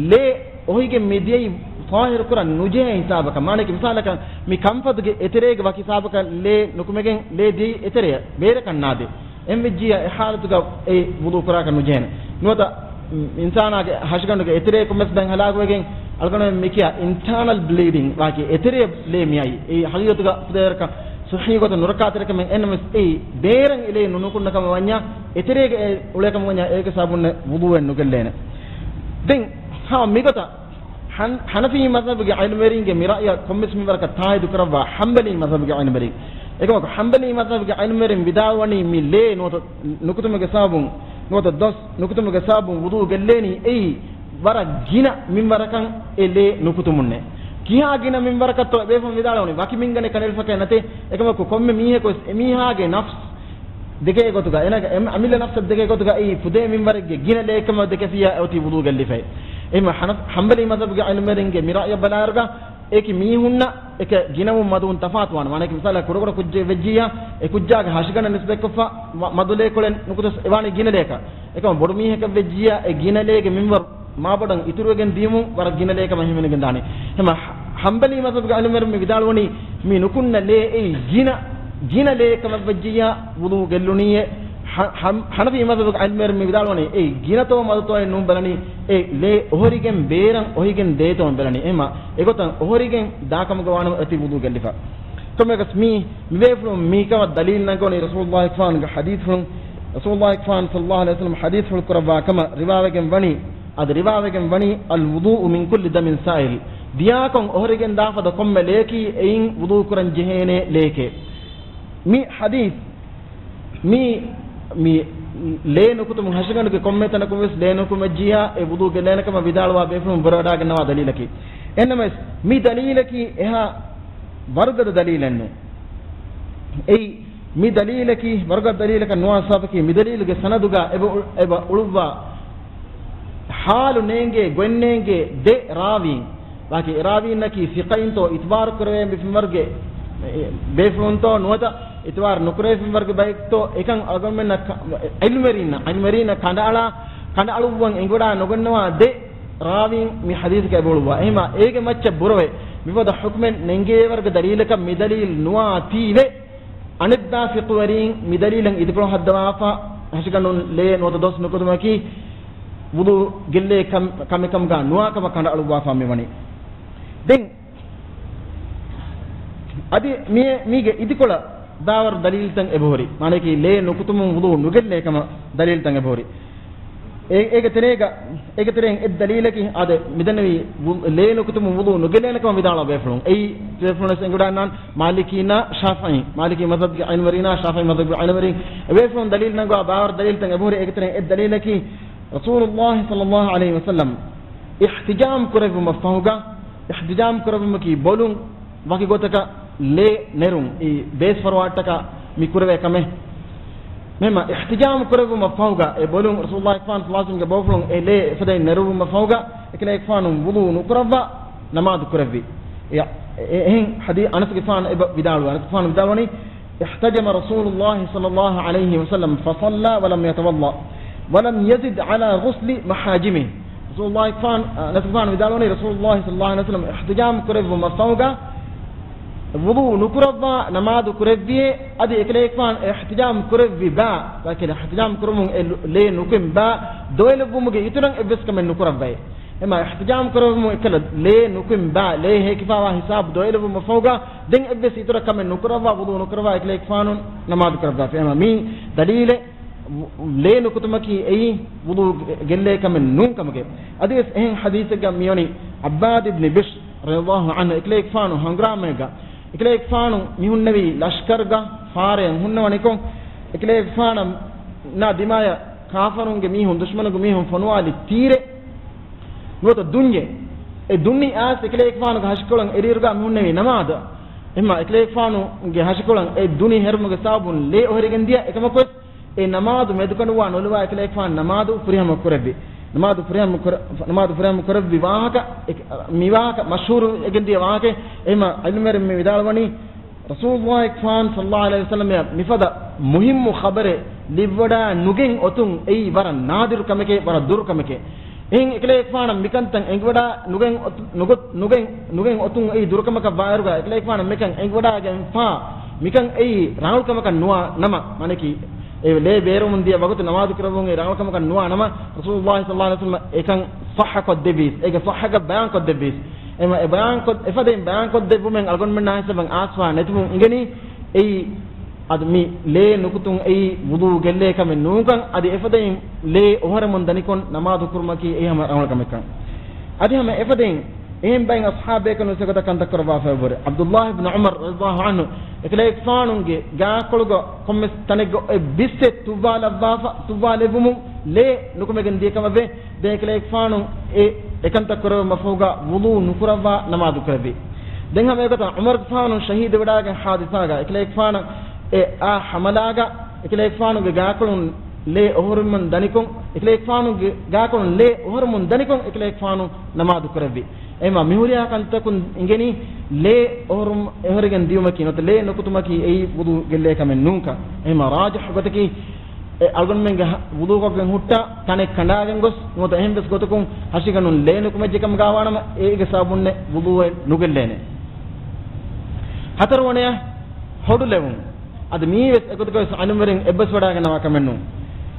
ލޭ އޮހޮރިގެން މި ދިޔައީ ޠާހިރު ކުރަން ނުޖެހޭ ހިސާބަކަށް. މާނައަކީ މިސާލަކަށް މި ކަންފަދުގެ އެތެރޭގެ ވަކި ހިސާބަކަށް ލޭ ނުކުމެގެން ލޭ ދިޔައީ އެތެރެއަށް ބޭރަކަށް ނާދޭ. އެހެން ވެއްޖިޔާ އެ ޙާލަތުގަ އެ ވުޟޫ ކުރާކަށް ނުޖެހޭނެ. ނުވަތަ އިންސާނާގެ ހަށިގަނޑުގެ އެތެރޭ ކޮންމެސް ދަން ހަލާކުވެގެން އަޅުގަނޑުމެން މިކިޔާ އިންޓާނަލް ބްލީޑިން ވާކީ އެތެރޭ ލޭ މިއައީ. އެއީ ހަގީގަތުގަ ފުދޭވަރަކަށް ޞައްޙީ ގޮތަށް ނުރައްކާތެރިކަމެއް. އެހެންނަމަވެސް އެއީ ބޭރަށް އެ ލޭ ނުނުކުންނަ ކަމަށް ވަންޏާ، އެތެރޭގަ އެ އުޅޭ ކަމަށް ވަންޏާ އޭގެ ސަބަބުން ވުޟޫއެއް ނުގެއްލޭނެ. ދެން ހާ މިގޮތަށް ޙަން-، ޙަނަފީ މަޒްހަބުގެ ޢިލްމުވެރިންގެ މި ރައުޔަށް ކޮންމެސް މިންވަރަކަށް ތާއީދު ކުރައްވާ ޙަންބަލީ މަޒްހަބުގެ ޢިލްމުވެރިން. އެކަމަކު ޙަންބަލީ މަޒްހަބުގެ ޢިލްމުވެރިން ވިދާޅުވަނީ މި ލޭ ނުވަތަ ނުކުތުމުގެ ސަބަބުން، ނުވަތަ ދޮސް ނުކުތުމުގެ ސަބަބުން ވުޟޫ ގެއްލޭނީ އެއީ ވަރަށް ގިނަ މިންވަރަކަށް އެ ލޭ ނުކުތުމުންނޭ. ކިހާ ގިނަ މިންވަރަކަށްތޯ އެބޭފުޅުން ވިދާޅުވަނީ ވަކި މިންގަނޑެއް ކަނޑައެޅިފަކައެއް ނެތޭ. އެކަމަކު ކޮންމެ މީހަކުވެސް އެމީހާގެ ނަފްސް ދެކޭ ގޮތުގަ، އޭނާގެ އެ-، އަމިއްލަ ނަފްސަށް ދެކޭ ގޮތުގަ އެއީ ފުދޭ މިންވަރެއްގެ ގިނަ ލޭކަމަށް ދެކެފިއްޔާ އެ އޮތީ ވުޟޫ ގެއްލިފައި. އެހެންމަ ޙަނަ-، ޙަންބަލީ މަޒްހަބުގެ ޢިލްމުވެރިންގެ މި ރައުޔަށް ބަލާއިރުގަ އެކި މީހުންނަށް އެކަ ގިނަވުން މަދުވުން ތަފާތުވާނެ. މާނައަކީ މިސާލަކަށް ކުޑަކުޑަ ކުއްޖެއް ވެއްޖިއްޔާ އެ ކުއްޖާގެ ހަށިގަނޑަށް ނިސްބަތްކޮށްފަ މަ-، މަދު ލޭކޮޅެއް ނުކުތަސް އެވާނީ ގިނަ ލޭކަށް. އެކަމަ ބޮޑު މީހަކަށް ވެއްޖިއްޔާ އެ ގިނަ ލޭގެ މިންވަރު މާބޮޑަށް އިތުރުވެގެން ދިޔުމުން ވަރަށް ގިނަ ލޭކަމަށް ހިމެނިގެން ދާނެ. ހަމަ ޙަންބަލީ މަޒްހަބުގެ ޢިލްމުވެރިން މި ވިދާޅުވަނީ މި ނުކުންނަ ލޭ އެއީ ގިނަ، ގިނަ ލޭކަމަށް ވެއްޖިއްޔާ ވުޟޫ ގެއްލުނީއޭ. ޙަ-، ޙަން-، ޙަނަފީ މަޒްހަބުގެ ޢިލްމުވެރިން މި ވިދާޅުވަނީ އެއީ ގިނަތޯ މަދުތޯއެއް ނޫން ބަލަނީ، އެ ލޭ އޮހޮރިގެން ބޭރަށް އޮހިގެން ދޭތޯ ބަލަނީ. އެހެންމަ އެގޮތަށް އޮހޮރިގެން ދާކަމުގަ ވާނަމަ އޮތީ ވުޟޫ ގެއްލިފަ. ކޮންމެއަކަސް މީ، މިބޭފުޅުން މީކަމަށް ދަލީލު ނަންގަވަނީ ރަސޫލުﷲ ފާންގެ ޙަދީޘްފުޅުން، ރަސޫލުﷲ ފާން ޞައްލަﷲ ޢަލައިހި ވަސައްލަމަ ޙަދީޘްފުޅު ކުރައްވާ ކަމަށް ރިވާވެގެން ވަނީ، އަދި ރިވާވެގެން ވަނީ، "الوضوء من كل دم سائل." ދިޔާކޮށް އޮހޮރިގެން ދާފަދަ ކޮންމެ ލެޔަކީ އެއިން ވުޟޫ ކުރަން ޖެހޭނޭ ލެޔެކޭ. މި ޙަދީޘް، މި، މި ލޭ ނުކުތުމުން ހަށިގަނޑުގެ ކޮންމެ ތަނަކުން ވެސް ލޭ ނުކުމެއްޖިޔާ އެ ވުޟޫ ގެއްލޭނެ ކަމަށް ވިދާޅުވާ ބޭފުޅުން ބުރަވަޑާގަންނަވާ ދަލީލަކީ. އެހެންނަމަވެސް، މި ދަލީލަކީ އެހާ ވަރުގަދަ ދަލީލެއް ނޫން. އެއީ، މި ދަލީލަކީ ވަރުގަދަ ދަލީލަކަށް ނުވާ ސަބަބަކީ، މި ދަލީލުގެ ސަނަދުގަ އެބަ އު-، އެބަ އުޅުއްވާ ޙާލު ނޭނގޭ، ގޮތް ނޭނގޭ ދެ ރާވީން. ވާކި އެ ރާވީންނަކީ ސިޤައިންތޯ، އިތުބާރު ކުރެވޭ މި ފިންވަރުގެ ބޭފުޅުންތޯ ނުވަތަ އިތުބާރު ނުކުރެވޭ ފިންވަރުގެ ބައެއްތޯ، އެކަން އަޅުގަނޑުމެންނަށް ކަ-، ޢިލްމުވެރީންނަށް، ޢިލްމުވެރީންނަށް ކަނޑައަޅާ، ކަނޑައަޅުއްވަން އެނގިވަޑާ ނުގަންނަވާ ދެ ރާވީން މި ޙަދީޘްގަ އެބަ އުޅުއްވާ. އެހެންމާ އޭގެ މައްޗަށް ބުރަވެ، މިފަދަ ޙުކުމެއް ނެނގޭވަރުގެ ދަލީލަކަށް މި ދަލީލް ނުވާތީވެ، އަނެއްދާ ފިޤުވެރީން މި ދަލީލަށް އިދިކޮޅު ހައްދަވާފަ، ހަށިގަނޑުން ލޭ ނުވަތަ ދޮސް ނުކުތުމަކީ ވުޟޫ ގެއްލޭ ކަމް-، ކަމެއްކަމުގަ ނުވާކަމަށް ކަނޑައަޅުއްވާފަ މިވަނީ. ދެން އަދި މި-، މީގެ އިދިކޮޅަށް ބާވަރު ދަލީލްތައް އެބަހުރި. މާނައަކީ ލޭ ނުކުތުމުން ވުޟޫ ނުގެއްލޭ ކަމަށް ދަލީލްތައް އެބަހުރި. އެ، އޭގެ ތެރޭގަ، އޭގެ ތެރެއިން އެއް ދަލީލަކީ އާދެ، މިދެންނެވީ ވު-، ލޭ ނުކުތުމުން ވުޟޫ ނުގެއްލޭނެ ކަމަށް ވިދާޅުވާ ބޭފުޅުން. އެއީ ބޭފުޅުން ވެސް އެނގިވަޑައިގަންނަވާނެ މާލިކީންނާ ޝާފިޢީ، މާލިކީ މަޒްހަބުގެ ޢިލްމުވެރީންނާ ޝާފިޢީ މަޒްހަބުގެ ޢިލްމުވެރީން އެބޭފުޅުން ދަލީލްތައް އެބަހުރި. އޭގެ ތެރެއިން އެއް ދަލީލަކީ، ރަސޫލުﷲ ޞައްލަﷲ ޢަލައިހި ވަސައްލަމް އިޙްތިޖާމް ކުރެއްވުމަށް ފަހުގަ، އިޙްތިޖާމް ކުރެއްވުމަކީ ބޮލުން ވަކި ގޮތަކަށް ލޭ ނެރުން، އެއީ ބޭސް ފަރުވާއަށްޓަކާ މި ކުރެވޭ ކަމެއް. މެހެމާ އިޙްތިޖާމް ކުރެއްވުމަށް ފަހުގަ، އެ ބޮލުން ރަސޫލުﷲ ފާން ޞައްލަﷲ ޢަލައިހި ވަސައްލަމްގެ ބޯފުޅުން އެ ލޭ އެފަދައިން ނެރުއްވުމަށް ފަހުގަ، އެކަލޭގެފާނު ވުޟޫ ނުކުރައްވާ ނަމާދު ކުރެއްވި. އެ، އެ، އެހެން ޙަދީ-، އަނަސްގެފާނު އެބަ ވިދާޅުވި. އަނަސްގެފާނު ވިދާޅުވަނީ، احتجم رسول الله صلى الله عليه وسلم فصلى ولم يتوضأ ولم يزد على غسل محاجمه. ރަސޫލުﷲ ފާން، އަނަސްގެފާނު ވިދާޅުވަނީ، ރަސޫލުﷲ ޞައްލަﷲ ޢަލައިހި ވަސައްލަމް އިޙްތިޖާމް ކުރެއްވުމަށް ފަހުގަ ވުޟޫ ނުކުރައްވާ ނަމާދު ކުރެއްވިއޭ، އަދި އެކަލޭގެފާނު އިޙްތިޖާމް ކުރެއްވި ބާ، ވަކި އިޙްތިޖާމް ކުރުމުން އެ ލު-، ލޭ ނުކުތުން ބާ ދޮވެލެއްވުމުގެ އިތުރަށް އެއްވެސް ކަމެއް ނުކުރައްވައޭ. އެމާ އިޙްތިޖާމް ކުރެއްވުމުން އެކަލަ ލޭ ނުކުތުން ބާ، ލޭ ހޭކިފާވާ ހިސާބު ދޮވެލެއްވުމަށް ފަހުގަ، ދެން އެއްވެސް އިތުރަށް ކަމެއް ނުކުރައްވާ، ވުޟޫ ނުކުރައްވާ އެކަލޭގެފާނު ނަމާދު ކުރައްވާފި. އެމާ މީ ދަލީލެއް، ލޭ ނުކުތުމަކީ އެއީ ވުޟޫ ގެ-، ގެއްލޭ ކަމެއް ނޫން ކަމުގެ. އަދިވެސް އެހެން ޙަދީޘެއްގަ މިވަނީ ޢައްބާދު ބިން ބިޝްރު ރަޟިޔަﷲ ޢަންހު އެކަލޭގެފާނު ހަނގުރާމައެއްގަ، އެކަލޭގެފާނު މި ހުންނެވީ ލަޝްކަރުގަ ފާރެއަށް ހުންނަވަނިކޮށް، އެކަލޭގެފާނަށް ނާ ދިމާޔަށް ކާފަރުންގެ މީހުން، ދުޝްމަނުންގެ މީހުން ފޮނުވާލި ތީރެއް ނުވަތަ ދުންޏެއް. އެ ދުނި އައިސް އެކަލޭގެފާނުގެ ހަށިކޮޅަށް އެރިއިރުގަ މި ހުންނެވީ ނަމާދަށް. އެހެންމާ އެކަލޭގެފާނުގެ ހަށިކޮޅަށް އެ ދުނި ހެރުމުގެ ސަބަބުން ލޭ އޮހެރިގެން ދިޔަ. އެކަމަކުވެސް އެ ނަމާދު މެދުކަނޑުވާ ނުލުވާ އެކަލޭގެފާނު ނަމާދު ފުރިހަމަ ކުރެއްވި. ނަމާދު ފުރިހަމަ ކުރ-، ނަމާދު ފުރިހަމަ ކުރެއްވި ވާހަކަ، އެ، މި ވާހަކަ މަޝްހޫރު ވެގެން ދިޔަ ވާހަކަ. އެހެންމާ ޢިލްމުވެރިން މި ވިދާޅުވަނީ، ރަސޫލުﷲ ފާން ޞައްލަﷲ ޢަލައިހި ވަސައްލަމަށް މިފަދަ މުހިއްމު ޚަބަރެއް ލިބިވަޑައި ނުގެން އޮތުން އެއީ ވަރަށް ނާދިރު ކަމެކޭ، ވަރަށް ދުރު ކަމެކޭ. އެހެން އެކަލޭގެފާނަށް މިކަންތައް އެނގިވަޑައި ނުގެން އޮތު-، ނުގޮ-، ނުގެން، ނުގެން އޮތުން އެއީ ދުރު ކަމަކަށް ވާއިރުގަ އެކަލޭގެފާނަށް މިކަން އެނގިވަޑައިގެންފާ މިކަން އެއީ ރަނގަޅު ކަމަކަށް ނުވާ ނަމަ، މާނައަކީ އެ ލޭ ބޭރުވަމުން ދިޔަ ވަގުތު ނަމާދު ކުރެއްވުން އެއީ ރަނގަޅު ކަމަކަށް ނުވާ ނަމަ، ރަސޫލުﷲ ޞައްލަﷲ ޢަލައިހި ވަސައްލަމަށް އެކަން ޞައްޙަ ކޮށްދެއްވީސް، އޭގެ ޞައްޙަގަ ބަޔާން ކޮށްދެއްވީސް. އެމަ އެ ބަޔާން ކޮށް، އެފަދައިން ބަޔާން ކޮށްދެއްވުމެއް އަޅުގަނޑުމެންނާ ހިސާބަށް އާސްވާ ނެތިވުން އިނގެނީ، އެއީ އަދި މި ލޭ ނުކުތުން އެއީ ވުޟޫ ގެއްލޭ ކަމެއް ނޫންކަން، އަދި އެފަދައިން ލޭ އޮހޮރެމުން ދަނިކޮށް ނަމާދު ކުރުމަކީ އެއީ ހަމަ ރަނގަޅު ކަމެއްކަން. އަދި ހަމަ އެފަދައިން އެހެން ބައެއް އަޞްޙާބޭކަލުން އެގޮތަށް ކަންތައް ކުރައްވާފައި ވުރެ. ޢަބްދުﷲ ބިން ޢުމަރު ރަޟިޔަﷲ ޢަންހު އެކަލޭގެފާނުގެ ގާކޮޅުގަ ކޮންމެސް ތަނެއްގަ އޮތް ބިއްސެއް ތުއްވާލައްވާފަ، ތުއްވާލެއްވުމުން ލޭ ނުކުމެގެން ދިޔަ ކަމަށް ވޭ. ދެން އެކަލޭގެފާނު އެ އެކަންތައް ކުރެއްވުމަށް ފަހުގަ ވުޟޫ ނުކުރައްވާ ނަމާދު ކުރެއްވި. ދެން ހަމަ އެގޮތަށް ޢުމަރުގެފާނު ޝަހީދުވެވަޑައިގެން ޙާދިސާގަ އެކަލޭގެފާނަށް އެ އާ ޙަމަލާގަ އެކަލޭގެފާނުގެ ގާކޮޅުން ލޭ އޮހޮރުމުން ދަނިކޮށް، އެކަލޭގެފާނުގެ ގާކޮޅުން ލޭ އޮހޮރުމުން ދަނިކޮށް އެކަލޭގެފާނު ނަމާދު ކުރެއްވި. އެމަ މިހުރިހާ ކަންތަކުން އިނގެނީ ލޭ އޮހޮރުމް، އޮހޮރިގެން ދިޔުމަކީ ނުވަތަ ލޭ ނުކުތުމަކީ އެއީ ވުޟޫ ގެއްލޭ ކަމެއް ނޫންކަން. އެހެމަ ރާޖިޙު ގޮތަކީ އެ އަޅުގަނޑުމެންގެ ހަ-، ވުޟޫކޮށްގެން ހުއްޓާ ތަނެއް ކަނޑާގެން ގޮސް ނުވަތަ އެހެން ވެސް ގޮތަކުން ހަށިގަނޑުން ލޭ ނުކުމެއްޖެ ކަމުގަ ވާނަމަ އޭގެ ސަބަބުންނެއް ވުޟޫއެއް ނުގެއްލޭނެ. ހަތަރުވަނަޔަށް ހޮޑު ލެވުން. އަދި މީވެސް އެގޮތުގަވެސް ޢިލްމުވެރިން އެއްބަސްވަޑައިގަންނަވާ ކަމެއް ނޫން.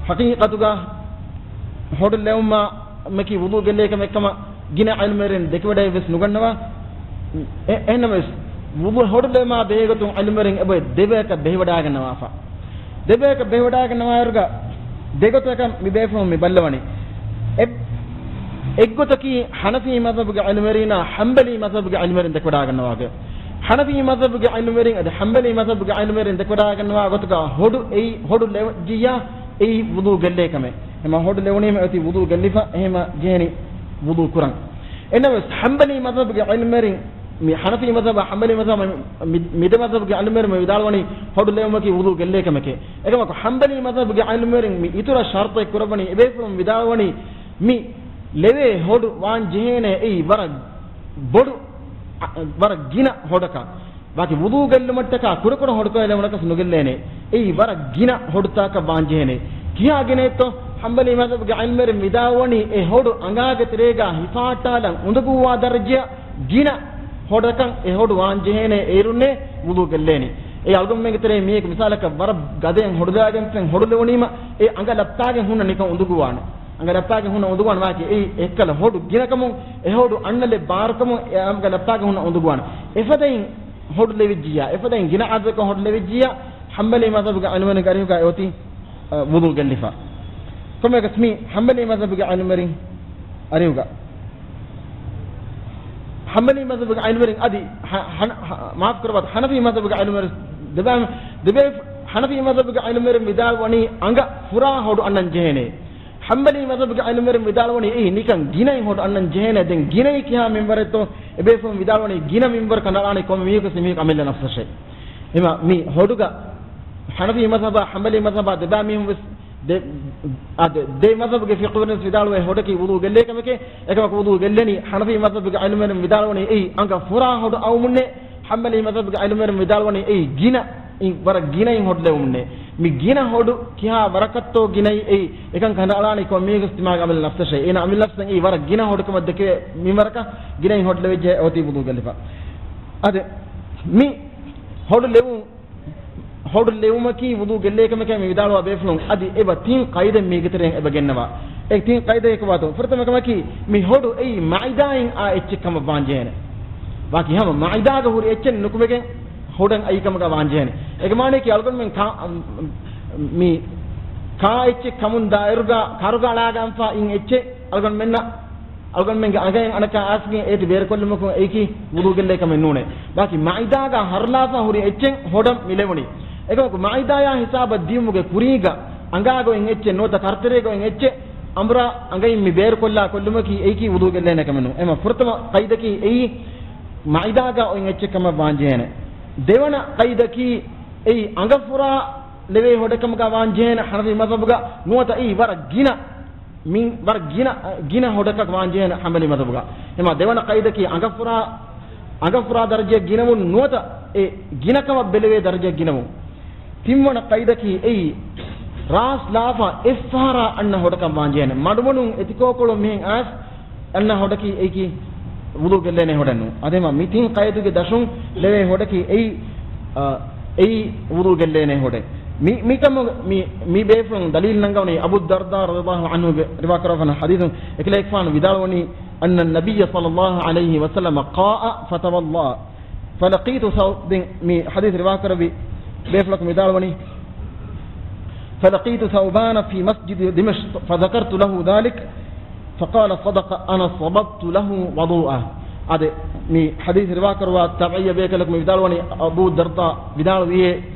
ޙަޤީޤަތުގަ ހޮޑު ލެވުމަކީ ވުޟޫ ގެއްލޭ ކަމެއް ކަމަށް ގިނަ ޢިލްމުވެރިން ދެކެވަޑައިވެސް ނުގަންނަވާ. އެ-، އެހެންނަމަވެސް، ވުޟޫ ހޮޑު ލެވުމާ ބެހޭގޮތުން ޢިލްމުވެރިން އެބައޮތް ދެބަޔަކަށް ބެހިވަޑައިގަންނަވާފަ. ދެބަޔަކަށް ބެހިވަޑައިގަންނަވާއިރުގަ ދެގޮތަކަށް މިބޭފުޅުން މި ބައްލަވަނީ. އެ-، އެއްގޮތަކީ ޙަނަފީ މަޛްހަބުގެ ޢިލްމުވެރީނާ ޙަންބަލީ މަޛްހަބުގެ ޢިލްމުވެރިން ދެކެވަޑައިގަންނަވާގޮތް. ޙަނަފީ މަޛްހަބުގެ ޢިލްމުވެރިން އަދި ޙަންބަލީ މަޛްހަބުގެ ޢިލްމުވެރިން ދެކެވަޑައިގަންނަވާ ގޮތުގަ ހޮޑު އެއީ، ހޮޑު ލެވިއްޖިއްޔާ އެއީ ވުޟޫ ގެއްލޭ ކަމެއް. އެމަ ހޮޑު ލެވުނީމަ އޮތީ ވުޟޫ ގެއްލިފަ، އެހެމަ ޖެހެނީ ވުޟޫ ކުރަން. އެނަމަވެސް، ޙަންބަލީ މަޛްހަބުގެ ޢިލްމުވެރިން، މި ޙަނަފީ މަޛްހަބާ ޙަންބަލީ މަޛްހަބާ މި، މި، މި ދެ މަޛްހަބުގެ ޢިލްމުވެރިން މި ވިދާޅުވަނީ ހޮޑު ލެވުމަކީ ވުޟޫ ގެއްލޭ ކަމެކޭ. އެކަމަކު، ޙަންބަލީ މަޛްހަބުގެ ޢިލްމުވެރިން މި އިތުރަށް ޝަރުޠެއް ކުރައްވަނީ، އެބޭފުޅުން ވިދާޅުވަނީ، މި ލެވޭ ހޮޑު ވާން ޖެހޭނެ އެއީ ވަރަށް ބޮޑު، އަ، ވަރަށް ގިނަ ހޮޑަކަށް. ވަކި ވުޟޫ ގެއްލުމަށްޓަކާ ކުޑަކުޑަ ހޮޑުކޮޅެއް ލެވުނަކަސް ނުގެއްލޭނެ. އެއީ ވަރަށް ގިނަ ހޮޑުތަކަށް ވާންޖެހޭނެ. ކިހާ ގިނައެއްތޯ؟ ޙަންބަލީ މަޛްހަބުގެ ޢިލްމުވެރިން ވިދާޅުވަނީ އެ ހޮޑު އަނގާގެ ތެރޭގަ ހިފާއްޓާލަން އުނދަގޫވާ ދަރަޖައަށް ގިނަ ހޮޑަކަށް އެ ހޮޑު ވާންޖެހޭނެ އޭރުންނޭ ވުޟޫ ގެއްލޭނީ. އެ އަޅުގަނޑުމެންގެ ތެރޭ މީހަކު މިސާލަކަށް ވަރަށް ގަދައިން ހޮޑުލާގެންފެން ހޮޑު ލެވުނީމަ އެ އަނގަ ލައްޕާގެން ހުންނަ ނިކަން އުނދަގޫވާނެ. އަނގަ ލައްޕާގެ ހުންނަ އުނދަގޫވާނެ ވާކި އެއީ އެއްކަލަ ހޮޑު ގިނަކަމުން އެ ހޮޑު އަންނަލެއް ބާރުކަމުން އެ އަނގަ ލައްޕާގެ ހުންނަ އުނދަގޫވާނެ. އެފަދައިން ހޮޑު ލެވިއްޖިއްޔާ، އެފަދައިން ގިނަ އަދަދަކަށް ހޮޑު ލެވިއްޖިއްޔާ، ޙަންބަލީ މަޒްހަބުގެ އިލްމުވެރިންގެ އަރިހުގަ އެ އޮތީ، އަ، ވުޟޫ ގެއްލިފަ. ކޮންމެއަކަސް މި ޙަންބަލީ މަޒްހަބުގެ އިލްމުވެރިން އަރިހުގަ، ޙަންބަލީ މަޒްހަބުގެ އިލްމުވެރިން އަދި ޙަ-، ޙަނަ-، ޙަ-، މާފު ކުރައްވާ، ޙަނަފީ މަޒްހަބުގެ އިލްމުވެރިން ދެބަ-، ދެބޭ-، ޙަނަފީ މަޒްހަބުގެ އިލްމުވެރިން ވިދާޅުވަނީ އަނގަ ފުރާ ހޮޑު އަންނަން ޖެހޭނެ. ޙަންބަލީ މަޒްހަބުގެ އިލްމުވެރިން ވިދާޅުވަނީ އެއީ ނިކަން ގިނައިން ހޮޑު އަންނަން ޖެހޭނެ. ދެން ގިނައީ ކިހާ މިންވަރެއްތޯ؟ އެބޭފުޅުން ވިދާޅުވަނީ ގިނަ މިންވަރަކަށް ކަނޑައަޅާނީ ކޮންމެ މީހަކު މީހަކު އަމިއްލަ ނަފްސަށޭ. އެމަ މި ހޮޑުގަ ޙަނަފީ މަޒްހަބާ ޙަންބަލީ މަޒްހަބާ ދެބާ މީހުން ވެސް ދެ-، އާ، ދެ-، ދެ މަޒްހަބުގެ ފިޤުހުވެރިން ވެސް ވިދާޅުވޭ ހޮޑަކީ ވުޟޫ ގެއްލޭ ކަމެކޭ، އެކަމަކު ވުޟޫ ގެއްލެނީ. ޙަނަފީ މަޒްހަބުގެ އިލްމުވެރިން ވިދާޅުވަނީ އެއީ އަނގަ ފުރާ ހޮޑު އައުމުންނޭ. ޙަންބަލީ މަޒްހަބުގެ އިލްމުވެރިން ވިދާޅުވަނީ އެއީ ގިނަ، އި-، ވަރަށް ގިނައިން ހޮޑު ލެވުމުންނޭ. މި ގިނަ ހޮޑު ކިހާ ވަރަކަށްތޯ ގިނައީ އެއީ އެކަން ކަނޑައަޅާނީ ކޮންމެ މީހަކު ތިމާގެ އަމިއްލަ ނަފްސަށޭ. އޭނަ އަމިއްލަ ނަފްސަށް އެއީ ވަރަށް ގިނަ ހޮޑު ކަމަށް ދެކެވޭ މިންވަރަކަށް ގިނައިން ހޮޑު ލެވިއްޖެ އޮތީ ވުޟޫ ގެއްލިފަ. އަދި މި ހޮޑު ލެވުން ހޮޑު ލެވުމަކީ ވުޟޫ ގެއްލޭ ކަމެކޭ މި ވިދާޅުވާ ބޭފުޅުން އަދި އެބަ ތިން ޤައިދެއް މީގެ ތެރެއިން އެބަ ގެންނަވާ. އެ ތިން ޤައިދަކީ ކޮބާތޯ؟ ފުރަތަމަ ކަމަކީ މި ހޮޑު އެއީ މައިދާއިން އާ އެއްޗެއް ކަމަށް ވާންޖެހޭނެ. ވާކި ހަމަ މައިދާގަ ހުރި އެއްޗެއް ނުކުމެގެން ހޮޑަށް އައި ކަމަކަށް ވާންޖެހޭނެ. އޭގެ މާނައަކީ އަޅުގަނޑުމެން ކާ، މި ކާ އެއްޗެއް ކަމުން ދާއިރުގަ ކަރުގަ އަޅާގަންފަ އިން އެއްޗެއް އަޅުގަނޑުމެންނަށް އަޅުގަނޑުމެންގެ އަނގައިން އަނެއްކާ އައިސްގެން އޭތި ބޭރުކޮށްލުމަކުން އެއީކީ ވުޟޫ ގެއްލޭ ކަމެއް ނޫނޭ. ބާކީ މައިދާގަ ހަރުލާފަ ހުރި އެއްޗެއް ހޮޑަށް މި ލެވުނީ. އެކަމަކު މައިދާޔާ ހިސާބަށް ދިޔުމުގެ ކުރީގަ އަނގާގަ އޮތް އެއްޗެއް ނުވަތަ ކަރުތެރޭގަ އޮތް އެއްޗެއް އަނބުރާ އަނގައިން މި ބޭރުކޮށްލާ ކޮށްލުމަކީ އެއީކީ ވުޟޫ ގެއްލޭނެ ކަމެއް ނޫން. އެމަ ފުރަތަމަ ޤައިދަކީ އެއީ މައިދާގަ އޮތް އެއްޗެއް ކަމަށް ވާންޖެހޭނެ. ދެވަނަ ޤައިދަކީ އެއީ އަނގަފުރާ ލެވޭ ހޮޑެއް ކަމަކަށް ވާންޖެހޭނެ ޙަނަފީ މަޒްހަބުގަ ނުވަތަ އެއީ ވަރަށް ގިނަ މިން ވަރަށް ގިނަ، ގިނަ ހޮޑަކަށް ވާންޖެހޭނެ ޙަންބަލީ މަޛްހަބުގަ. އެމާ ދެވަނަ ޤައިދަކީ އަނގަފުރާ، އަނގަފުރާ ދަރަޖައަށް ގިނަވުން ނުވަތަ އެ ގިނަކަމަށް ބެލެވޭ ދަރަޖައަށް ގިނަވުން. ތިންވަނަ ޤައިދަކީ އެއީ ރާސް ލާފަ އެއްފަހަރާ އަންނަ ހޮޑަކަށް ވާންޖެހޭނެ. މަޑުމަޑުން އެތިކޯކޮޅު މިހެން އައިސް އަންނަ ހޮޑަކީ އެއީކީ ވުޟޫ ގެއްލޭނެ ހޮޑެއް ނޫން. އަދި މި ތިން ޤައިދުގެ ދަށުން ލެވޭ ހޮޑަކީ އެއީ، އާ، އެއީ ވުޟޫ ގެއްލޭނެ ހޮޑެއް. މި، މިކަމު، މި، މި ބޭފުޅުން ދަލީލު ނަންގަވަނީ އަބޫ ދަރްދާ ރަޟިޔަﷲ ޢަންހުގެ ރިވާކުރާފަން ޙަދީޘުން. އެކަލޭގެފާނު ވިދާޅުވަނީ، أن النبي صلى الله عليه وسلم قاء فتولى. فلقيت ثو-، ދެން މި ޙަދީޘް ރިވާކުރެއްވި ބޭފުޅަކު ވިދާޅުވަނީ، فلقيت ثوبان في مسجد دمشق فذكرت له ذلك فقال صدق أنا صببت له وضوءه. އާދެ، މި ޙަދީޘް ރިވާކުރައްވާ ތާބިޢީ ބޭކަލަކު މި ވިދާޅުވަނީ އަބޫ ދަރްދާ ވިދާޅުވިއޭ،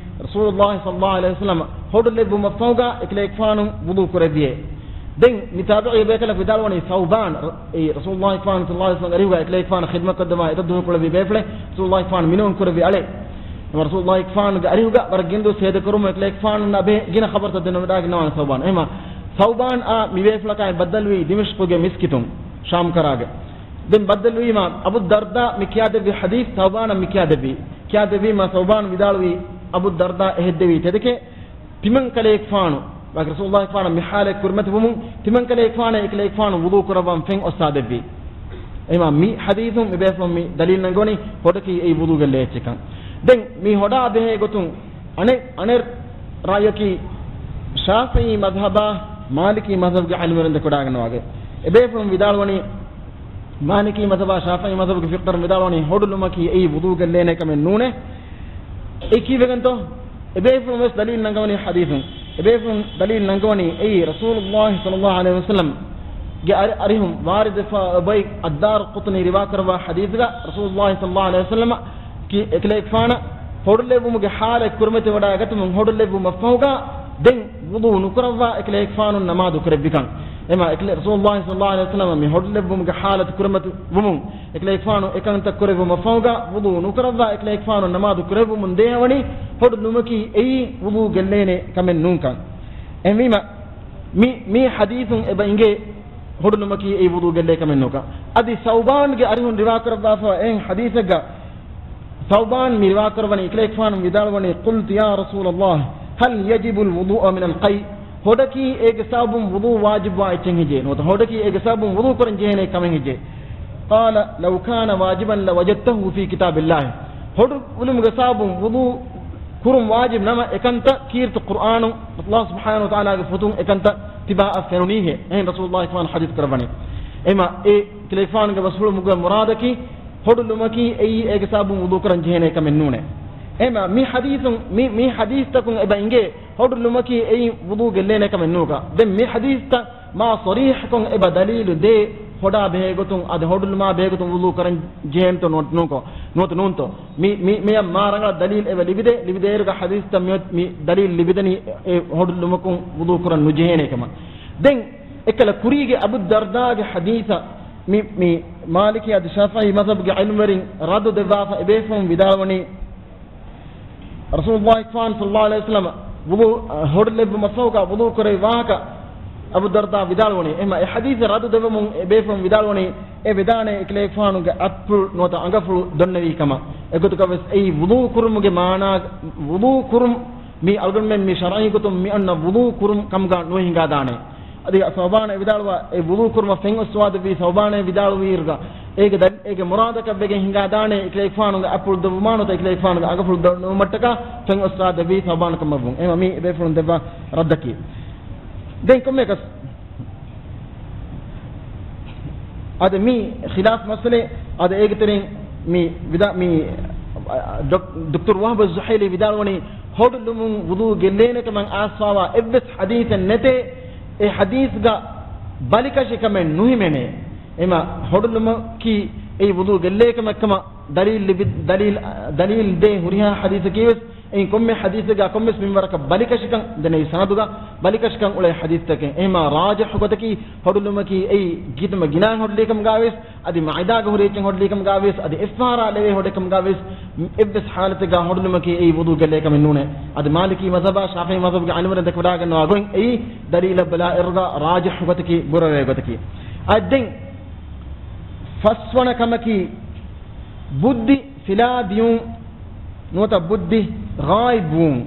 ރަސޫލުﷲ ޞައްލަﷲ ޢަލައިހި ވަސައްލަމަ ހޮޑު ލެއްވުމަށްފަހުގަ އެކަލޭގެފާނު ވުޟޫ ކުރެއްވިއޭ. ދެން މި ތާބިޢީ ބޭކަލަކު ވިދާޅުވަނީ ޘައުބާން، ރ-، އެ ރަސޫލުﷲ ފާނު ޞައްލަﷲ ޢަލައިހި ވަސައްލަމަ އަރިހުގަ އެކަލޭގެފާނު ޚިދުމަތްކޮށްދެއްވާ އެތައް ދުވަހަކު ކުޅެވި ބޭފުޅެއް ރަސޫލުﷲ ފާނު މިނޫން ކުރެއްވި އަޅެއް. އެމަ ރަސޫލުﷲ ފާނުގެ އަރިހުގަ ވަރަށް ގެންދު ސޭދަކުރުމުން އެކަލޭގެފާނު އަބެ ގިނަ ޚަބަރުތައް ދެންނެވިދާގެންނަވާނެ ޘައުބާން. އެމަ ޞައުބާން އާ މި ބޭފުޅަކާއި ބައްދަލުވީ ދިމިޝްޤުގެ މިސްކިތުން، ޝާމް ކަރާގެ. ދެން ބައްދަލުވީމާ އަބޫ ދަރްދާ މި ކިޔާދެއްވި ޙަދީޘް ޘައުބާނަށް މި ކިޔާދެއްވީ. ކިޔާދެއްވީމާ ޞައުބާން ވިދާޅުވީ އަބޫ ދަރްދާ އެހެއްދެވީ ތެދެކޭ. ތިމަން ކަލޭގެފާނު، ވަކި ރަސޫލުﷲ ފާނަށް މި ޙާލަތް ކުރިމަތިވުމުން، ތިމަން ކަލޭގެފާނަށް އެކަލޭގެފާނު ވުޟޫ ކުރައްވަން ފެން އޮއްސާދެއްވީ. އެމާ މި ޙަދީޘުން މި ބޭފުޅުން މި ދަލީލު ނަންގަވަނީ ހޮޑަކީ އެއީ ވުޟޫ ގެއްލޭ އެއްޗެއްކަން. ދެން މި ހޮޑާ ބެހޭ ގޮތުން އަނެއް، އަނެއް ރާޔަކީ ޝާފިޢީ މަޛްހަބާ މާލިކީ މަޛްހަބުގެ ޢިލްމުވެރިން ދެކެވަޑައިގަންނަވާގެ. އެބޭފުޅުން ވިދާޅުވަނީ، މާލިކީ މަޛްހަބާ ޝާފިޢީ މަޛްހަބުގެ ފިޤްހަރުން ވިދާޅުވަނީ ހޮޑު ލުމަކީ އެއީ ވުޟޫ ގެއްލޭނެ ކަމެއް ނޫނޭ. އެ ކީއްވެގެންތޯ؟ އެބޭފުޅުން ވެސް ދަލީލު ނަންގަވަނީ ޙަދީޘުން. އެބޭފުޅުން ދަލީލު ނަންގަވަނީ އެއީ ރަސޫލުﷲ ޞައްލަﷲ ޢަލައިހި ވަސައްލަމްގެ އަރި-، އަރިހުން ވާރިދުވެފަ އޮތް އައްދާރަޤުޠުނީ ރިވާކުރައްވާ ޙަދީޘުގަ ރަސޫލުﷲ ޞައްލަﷲ ޢަލައިހި ވަސައްލަމަ ކި-، އެކަލޭގެފާނަށް ހޮޑު ލެއްވުމުގެ ޙާލަތް ކުރިމަތިވެވަޑައިގަތުމުން ހޮޑު ލެއްވުމަށްފަހުގަ ދެން ވުޟޫ ނުކުރައްވާ އެކަލޭގެފާނު ނަމާދު ކުރެއްވިކަން. އެމާ އެކަލޭ-، ރަސޫލުﷲ ޞައްލަﷲ ޢަލައިހި ވަސައްލަމަ މި ހޮޑު ލެއްވުމުގެ ޙާލަތު ކުރިމަތި ވުމުން އެކަލޭގެފާނު އެކަންތައް ކުރެއްވުމަށްފަހުގަ ވުޟޫ ނުކުރައްވާ އެކަލޭގެފާނު ނަމާދު ކުރެއްވުމުން ދޭހަވަނީ ހޮޑު ލުމަކީ އެއީ ވުޟޫ ގެއްލޭނެ ކަމެއް ނޫންކަން. އެހެންވީމަ މި، މި ޙަދީޘުން އެބަ އިނގޭ ހޮޑު ލުމަކީ އެއީ ވުޟޫ ގެއްލޭ ކަމެއް ނޫންކަން. އަދި ޘައުބާންގެ އަރިހުން ރިވާކުރައްވާފަ އެހެން ޙަދީޘެއްގަ ޘައުބާން މި ރިވާކުރައްވަނީ، އެކަލޭގެފާނު ވިދާޅުވަނީ، قلت يا رسول الله هل يجب الوضوء من القيء؟ ހޮޑަކީ އޭގެ ސަބަބުން ވުޟޫ ވާޖިބުވާ އެއްޗެއް ހެއްޔޭ؟ ނުވަތަ ހޮޑަކީ އޭގެ ސަބަބުން ވުޟޫ ކުރަން ޖެހޭނެ ކަމެއް ހެއްޔޭ؟ قال لو كان واجبا لوجدته في كتاب الله. ހޮޑު އުލުމުގެ ސަބަބުން ވުޟޫ ކުރުން ވާޖިބު ނަމަ، އެކަންތައް ކީރިތި ޤުރްއާނު، ﷲ ސުބްޙާނަހޫ ވަތަޢާލާގެ ފޮތުން އެކަންތައް ތިބާއަށް ފެނުނީހޭ. އެހެން ރަސޫލުﷲ ފާން ޙަދީޘް ކުރައްވަނީ. އެމަ އެ ކަލޭގެފާނުގެ ބަސްފުޅުމުގެ މުރާދަކީ، ހޮޑު ލުމަކީ އެއީ އޭގެ ސަބަބުން ވުޟޫ ކުރަން ޖެހޭނެ ކަމެއް ނޫނޭ. އެމަ މި ޙަދީޘުން، މި، މި ޙަދީޘްތަކުން އެބަ އިނގޭ ހޮޑުލުމަކީ އެއިން ވުޟޫ ގެއްލޭނެ ކަމެއް ނޫންކަން. ދެން މި ޙަދީޘްތައް މާ ޞަރީޙަކޮށް އެބަ ދަލީލު ދޭ ހޮޑާ ބެހޭ ގޮތުން، އަދި ހޮޑުލުމާ ބެހޭ ގޮތުން ވުޟޫ ކުރަން ޖެހޭނެތޯ ނޫން-، ނޫންކޮށް، ނުވަތަ ނޫންތޯ؟ މި، މި، މިއަށް މާ ރަނގަޅަށް ދަލީލް އެބަ ލިބިދޭ، ލިބިދޭއިރުގަ ޙަދީޘްތައް މި، މި ދަލީލް ލިބިދެނީ އެ ހޮޑުލުމަކުން ވުޟޫ ކުރަން ނުޖެހޭނެ ކަމަށް. ދެން އެކަލަ ކުރީގެ އަބު ދަރްދާގެ ޙަދީޘަށް މި، މި މާލިކީ އަދި ޝާފިޢީ މަޛްހަބުގެ ޢިލްމުވެރިން ރައްދު ދެއްވާފަ އެބޭފުޅުން ވިދާޅުވަނީ، ރަސޫލުﷲ ފާން ޞައްލަﷲ ޢަލައިހި ވަސައްލަމަ ވުޟޫ، އަ، ހޮޑުލެއްވުމަށްފަހުގަ ވުޟޫ ކުރެއްވި ވާހަކަ އަބު ދަރްދާ ވިދާޅުވަނީ. އެހެންމަ އެ ޙަދީޘަށް ރައްދު ދެއްވަމުން އެބޭފުޅުން ވިދާޅުވަނީ، އެ ވެދާނެ އެކަލޭގެފާނުގެ އަތްޕުޅު ނުވަތަ އަނގަފުޅު ދޮންނެވީ ކަމަށް. އެގޮތުގަވެސް އެއީ ވުޟޫ ކުރުމުގެ މާނާ، ވުޟޫ ކުރުން މި އަޅުގަނޑުމެން މި ޝަރަޢީ ގޮތުން މި އަންނަ ވުޟޫ ކުރުން ކަމުގަ ނުވެ ހިނގާދާނެ. އަދި ސައުބާން އެ ވިދާޅުވާ އެ ވުޟޫ ކުރުމަށް ފެން އޮއްސަވާދެއްވީ ސައުބާން އެ ވިދާޅުވިއިރުގަ އޭގެ ދަ-، އޭގެ މުރާދަކަށް ވެގެން ހިނގާދާނެ އެކަލޭގެފާނުގެ އަތްޕުޅު ދޮވުމާ ނުވަތަ އެކަލޭގެފާނުގެ އަނގަފުޅު ދޮވުމާ ނުވަތަ އެކަލޭގެފާނުގެ އަނގަފުޅު ދޮވުނުމަށްޓަކާ ފެން އޮއްސަވާދެއްވީ ސައުބާން ކަމަށްވުން. އެމަ މީ އެބޭފުޅުން ދެއްވާ ރައްދަކީ. ދެން ކޮންމެއަކަސް އަދި މި ޚިލާފް މައްސަލަ އަދި އޭގެ ތެރެއިން މި ވިދާ-، މި، އަ، ޑޮކް-، ދޮކްޓަރު ވަހްބު ޒުހައިލީ ވިދާޅުވަނީ ހޮޑުލުމުން ވުޟޫ ގެއްލޭނެ ކަމަށް އައިސްފަވާ އެއްވެސް ޙަދީޘެއް ނެތޭ، އެ ޙަދީޘްގަ ބަލިކަށި ކަމެއް ނުހިމެނޭ. އެމަ ހޮޑުލުމަކީ އެއީ ވުޟޫ ގެއްލޭ ކަމެއް ކަމަށް ދަލީލް ލިބި-، ދަލީލް، ދަލީލް ދޭ ހުރިހާ ޙަދީޘަކީ ވެސް އެއިން ކޮންމެ ޙަދީޘެއްގަ ކޮންމެސް މިންވަރަކަށް ބަލިކަށިކަން ދެނެވި ސަނަދުގަ ބަލިކަށިކަން އުޅޭ ޙަދީޘްތަކެއް. އެހެންމާ ރާޖިޙު ގޮތަކީ ހޮޑުލުމަކީ އެއީ ކިތަންމެ ގިނައިން ހޮޑުލީ ކަމުގަ ވެސް، އަދި މައިދާގަ ހުރި އެއްޗެއް ހޮޑުލީ ކަމުގަ ވެސް، އަދި އެއްފަހަރާ ލެވޭ ހޮޑެއް ކަމުގަ ވެސް، އެއްވެސް ޙާލަތެއްގަ ހޮޑުލުމަކީ އެއީ ވުޟޫ ގެއްލޭ ކަމެއް ނޫނޭ. އަދި މާލިކީ މަޛްހަބާ ޝާފިޢީ މަޛްހަބުގެ ޢިލްމުވެރިން ދެކެވަޑާގަންނަވާ ގޮތް އެއީ ދަލީލަށް ބަލާއިރުގަ ރާޖިޙު ގޮތަކީ ބުރަވޭ ގޮތަކީ. އަދި ދެން ފަސްވަނަ ކަމަކީ ބުއްދި ފިލާ ދިޔުން ނުވަތަ ބުއްދި ޣާއިބްވުން.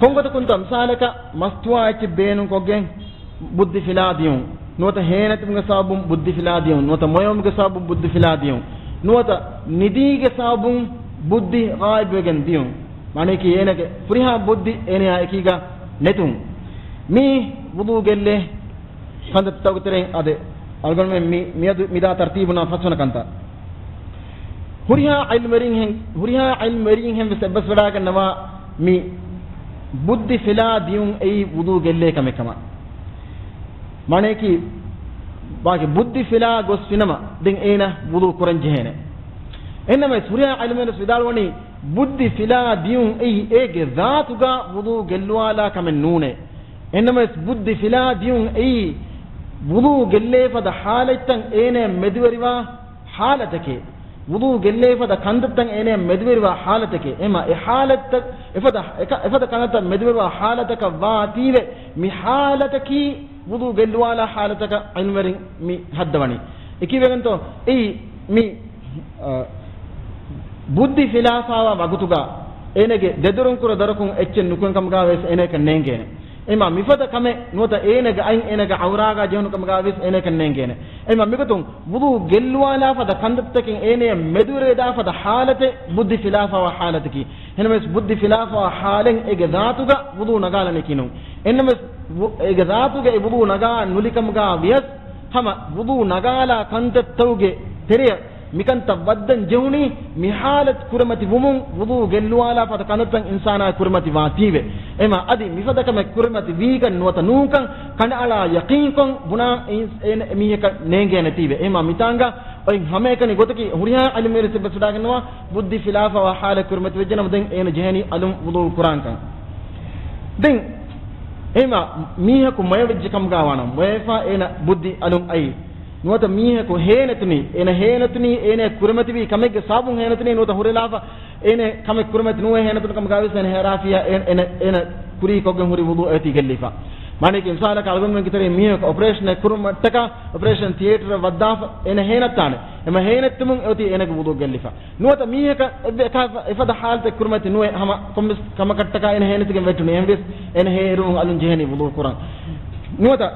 ކޮންގޮތަކުންތޯ މިސާލަކަށް މަސްތުވާ އެއްޗެއް ބޭނުންކޮށްގެން ބުއްދި ފިލާ ދިޔުން، ނުވަތަ ހޭނެތުމުގެ ސަބަބުން ބުއްދި ފިލާ ދިޔުން، ނުވަތަ މޮޔަމުގެ ސަބަބުން ބުއްދި ފިލާ ދިޔުން، ނުވަތަ ނިދީގެ ސަބަބުން ބުއްދި ޣާއިބްވެގެން ދިޔުން. މާނައަކީ އޭނަގެ ފުރިހާ ބުއްދި އޭނަޔާ އެކީގަ ނެތުން. މީ ވުޟޫ ގެއްލޭ ކަންތައްތަކުގެ ތެރެއިން އަދި އަޅުގަނޑުމެން މި، މިއަދު މިދާ ތަރްތީބުންނާ ފަސްވަނަ ކަންތައް. ހުރިހާ ޢިލްމުވެރިންހެން، ހުރިހާ ޢިލްމުވެރިންހެން ވެސް އެއްބަސްވެވަޑާގަންނަވާ މި ބުއްދި ފިލާ ދިޔުން އެއީ ވުޟޫ ގެއްލޭ ކަމެއް ކަމަށް. މާނައަކީ، ވާގި ބުއްދި ފިލާ ގޮސްފިނަމަ، ދެން އޭނަ ވުޟޫ ކުރަން ޖެހޭނެ. އެހެންނަމަވެސް، ހުރިހާ ޢިލްމުވެރިން ވެސް ވިދާޅުވަނީ، ބުއްދި ފިލާ ދިޔުން އެއީ އޭގެ ޒާތުގަ ވުޟޫ ގެއްލުވާލާ ކަމެއް ނޫނޭ. އެހެންނަމަވެސް، ބުއްދި ފިލާ ދިޔުން އެއީ، ވުޟޫ ގެއްލޭ ފަދަ ޙާލަތްތައް އޭނަ މެދުވެރިވާ ޙާލަތެކޭ. ވުޟޫ ގެއްލޭ ފަދަ ކަންތައްތައް އޭނަ މެދުވެރިވާ ޙާލަތެކޭ. އެމަ އެ ޙާލަތްތައް، އެފަދަ، އެކަ-، އެފަދަ ކަންތައްތައް މެދުވެރިވާ ޙާލަތަކަށް ވާތީވެ، މި ޙާލަތަކީ ވުޟޫ ގެއްލުވާލާ ޙާލަތަކަށް ޢިލްމުވެރިން މި ހައްދަވަނީ. އެކީވެގެންތޯ އެއީ މި، އަ، ބުއްދި ފިލާފާވާ ވަގުތުގަ އޭނަގެ ދެދޮރުން ކުރެ ދޮރަކުން އެއްޗެއް ނުކުމެ ކަމުގަ ވެސް އޭނައަކަށް ނޭނގޭނެ. އެމާ މިފަދަ ކަމެއް ނުވަތަ އޭނަގެ އަތް އޭނަގެ ޢައުރާގަ ޖެހުނު ކަމުގަ ވެސް އޭނައަކަށް ނޭނގޭނެ. އެމާ މިގޮތުން ވުޟޫ ގެއްލުވާލާ ފަދަ ކަންތައްތަކެއް އޭނަޔަށް މެދުވެރިވެދާ ފަދަ ޙާލަތެއް ބުއްދި ފިލާފާވާ ޙާލަތަކީ. އެހެންނަމަވެސް ބުއްދި ފިލާފާވާ ޙާލެއް އޭގެ ޒާތުގަ ވުޟޫ ނަގާލަނީކީ ނޫން. އެހެންނަމަވެސް ވު-، އޭގެ ޒާތުގަ އެ ވުޟޫ ނަގާ ނުލިކަމުގަ ވިޔަސް، ހަމަ ވުޟޫ ނަގާލާ ކަންތައްތަކުގެ ތެރެއަށް މިކަންތައް ވައްދަން ޖެހުނީ، މި ޙާލަތް ކުރިމަތި ވުމުން ވުޟޫ ގެއްލުވާލާ ފަދަ ކަންތައްތައް އިންސާނާ ކުރިމަތި ވާތީވެ. އެމާ އަދި މިފަދަ ކަމެއް ކުރިމަތި ވީކަން ނުވަތަ ނޫންކަން ކަނޑައަޅާ ޔަޤީންކޮށް ބުނާ އެ އިންސް-، އެ މީހަކަށް ނޭނގޭނެތީވެ. އެމާ މިތާނގަ އޮތް ހަމައެކަނި ގޮތަކީ ހުރިހާ ޢިލްމުވެރިން އެއްބަސްވެވަޑާގަންނަވާ ބުއްދި ފިލާފާވާ ޙާލަތް ކުރިމަތި ވެއްޖެނަމަ ދެން އޭނަ ޖެހޭނީ އަލުން ވުޟޫ ކުރާންކަން. ދެން އެމާ މީހަކު މޮޔަވެއްޖެ ކަމުގަ ވާނަމަ، މޮޔަވެފާ އޭނަ ބުއްދި އަލުން އައީ. ނުވަތަ މީހަކު ހޭނެތުނީ، އޭނަ ހޭނެތުނީ، އޭނަ ކުރިމަތިވީ ކަމެއްގެ ސަބަބުން ހޭނެތުނީ، ނުވަތަ ހުރެލާފަ އޭނަ ކަމެއް ކުރިމަތި ނުވެ ހޭނެތުނު ކަމުގަ ވެސް އޭނަ ހޭރާފިޔާ އޭނަ، އޭނަ، އޭނަ ކުރީ ކޮށްގެން ހުރި ވުޟޫ އެއޮތީ ގެއްލިފަ. މާނައަކީ މިސާލަކަށް އަޅުގަނޑުމެންގެ ތެރެއިން މީހަކު އޮޕަރޭޝަނެއް ކުރުމަށްޓަކާ އޮޕަރޭޝަން ތިއޭޓަރަށް ވައްދާފަ އޭނަ ހޭނައްތާނެ. އެމަ ހޭނެއްތުމުން އެއޮތީ އޭނަގެ ވުޟޫ ގެއްލިފަ. ނުވަތަ މީހަކަށް އެއްވެ-، އެކާ-، އެފަދަ ޙާލަތެއް ކުރިމަތި ނުވެ ހަމަ ކޮންމެސް ކަމަކަށްޓަކާ އޭނަ ހޭނެތިގެން ވެއްޓުނީ. އެހެންވެސް އޭނަ ހޭއިރުވުން އަލުން ޖެހޭނީ ވުޟޫ ކުރަން. ނުވަތަ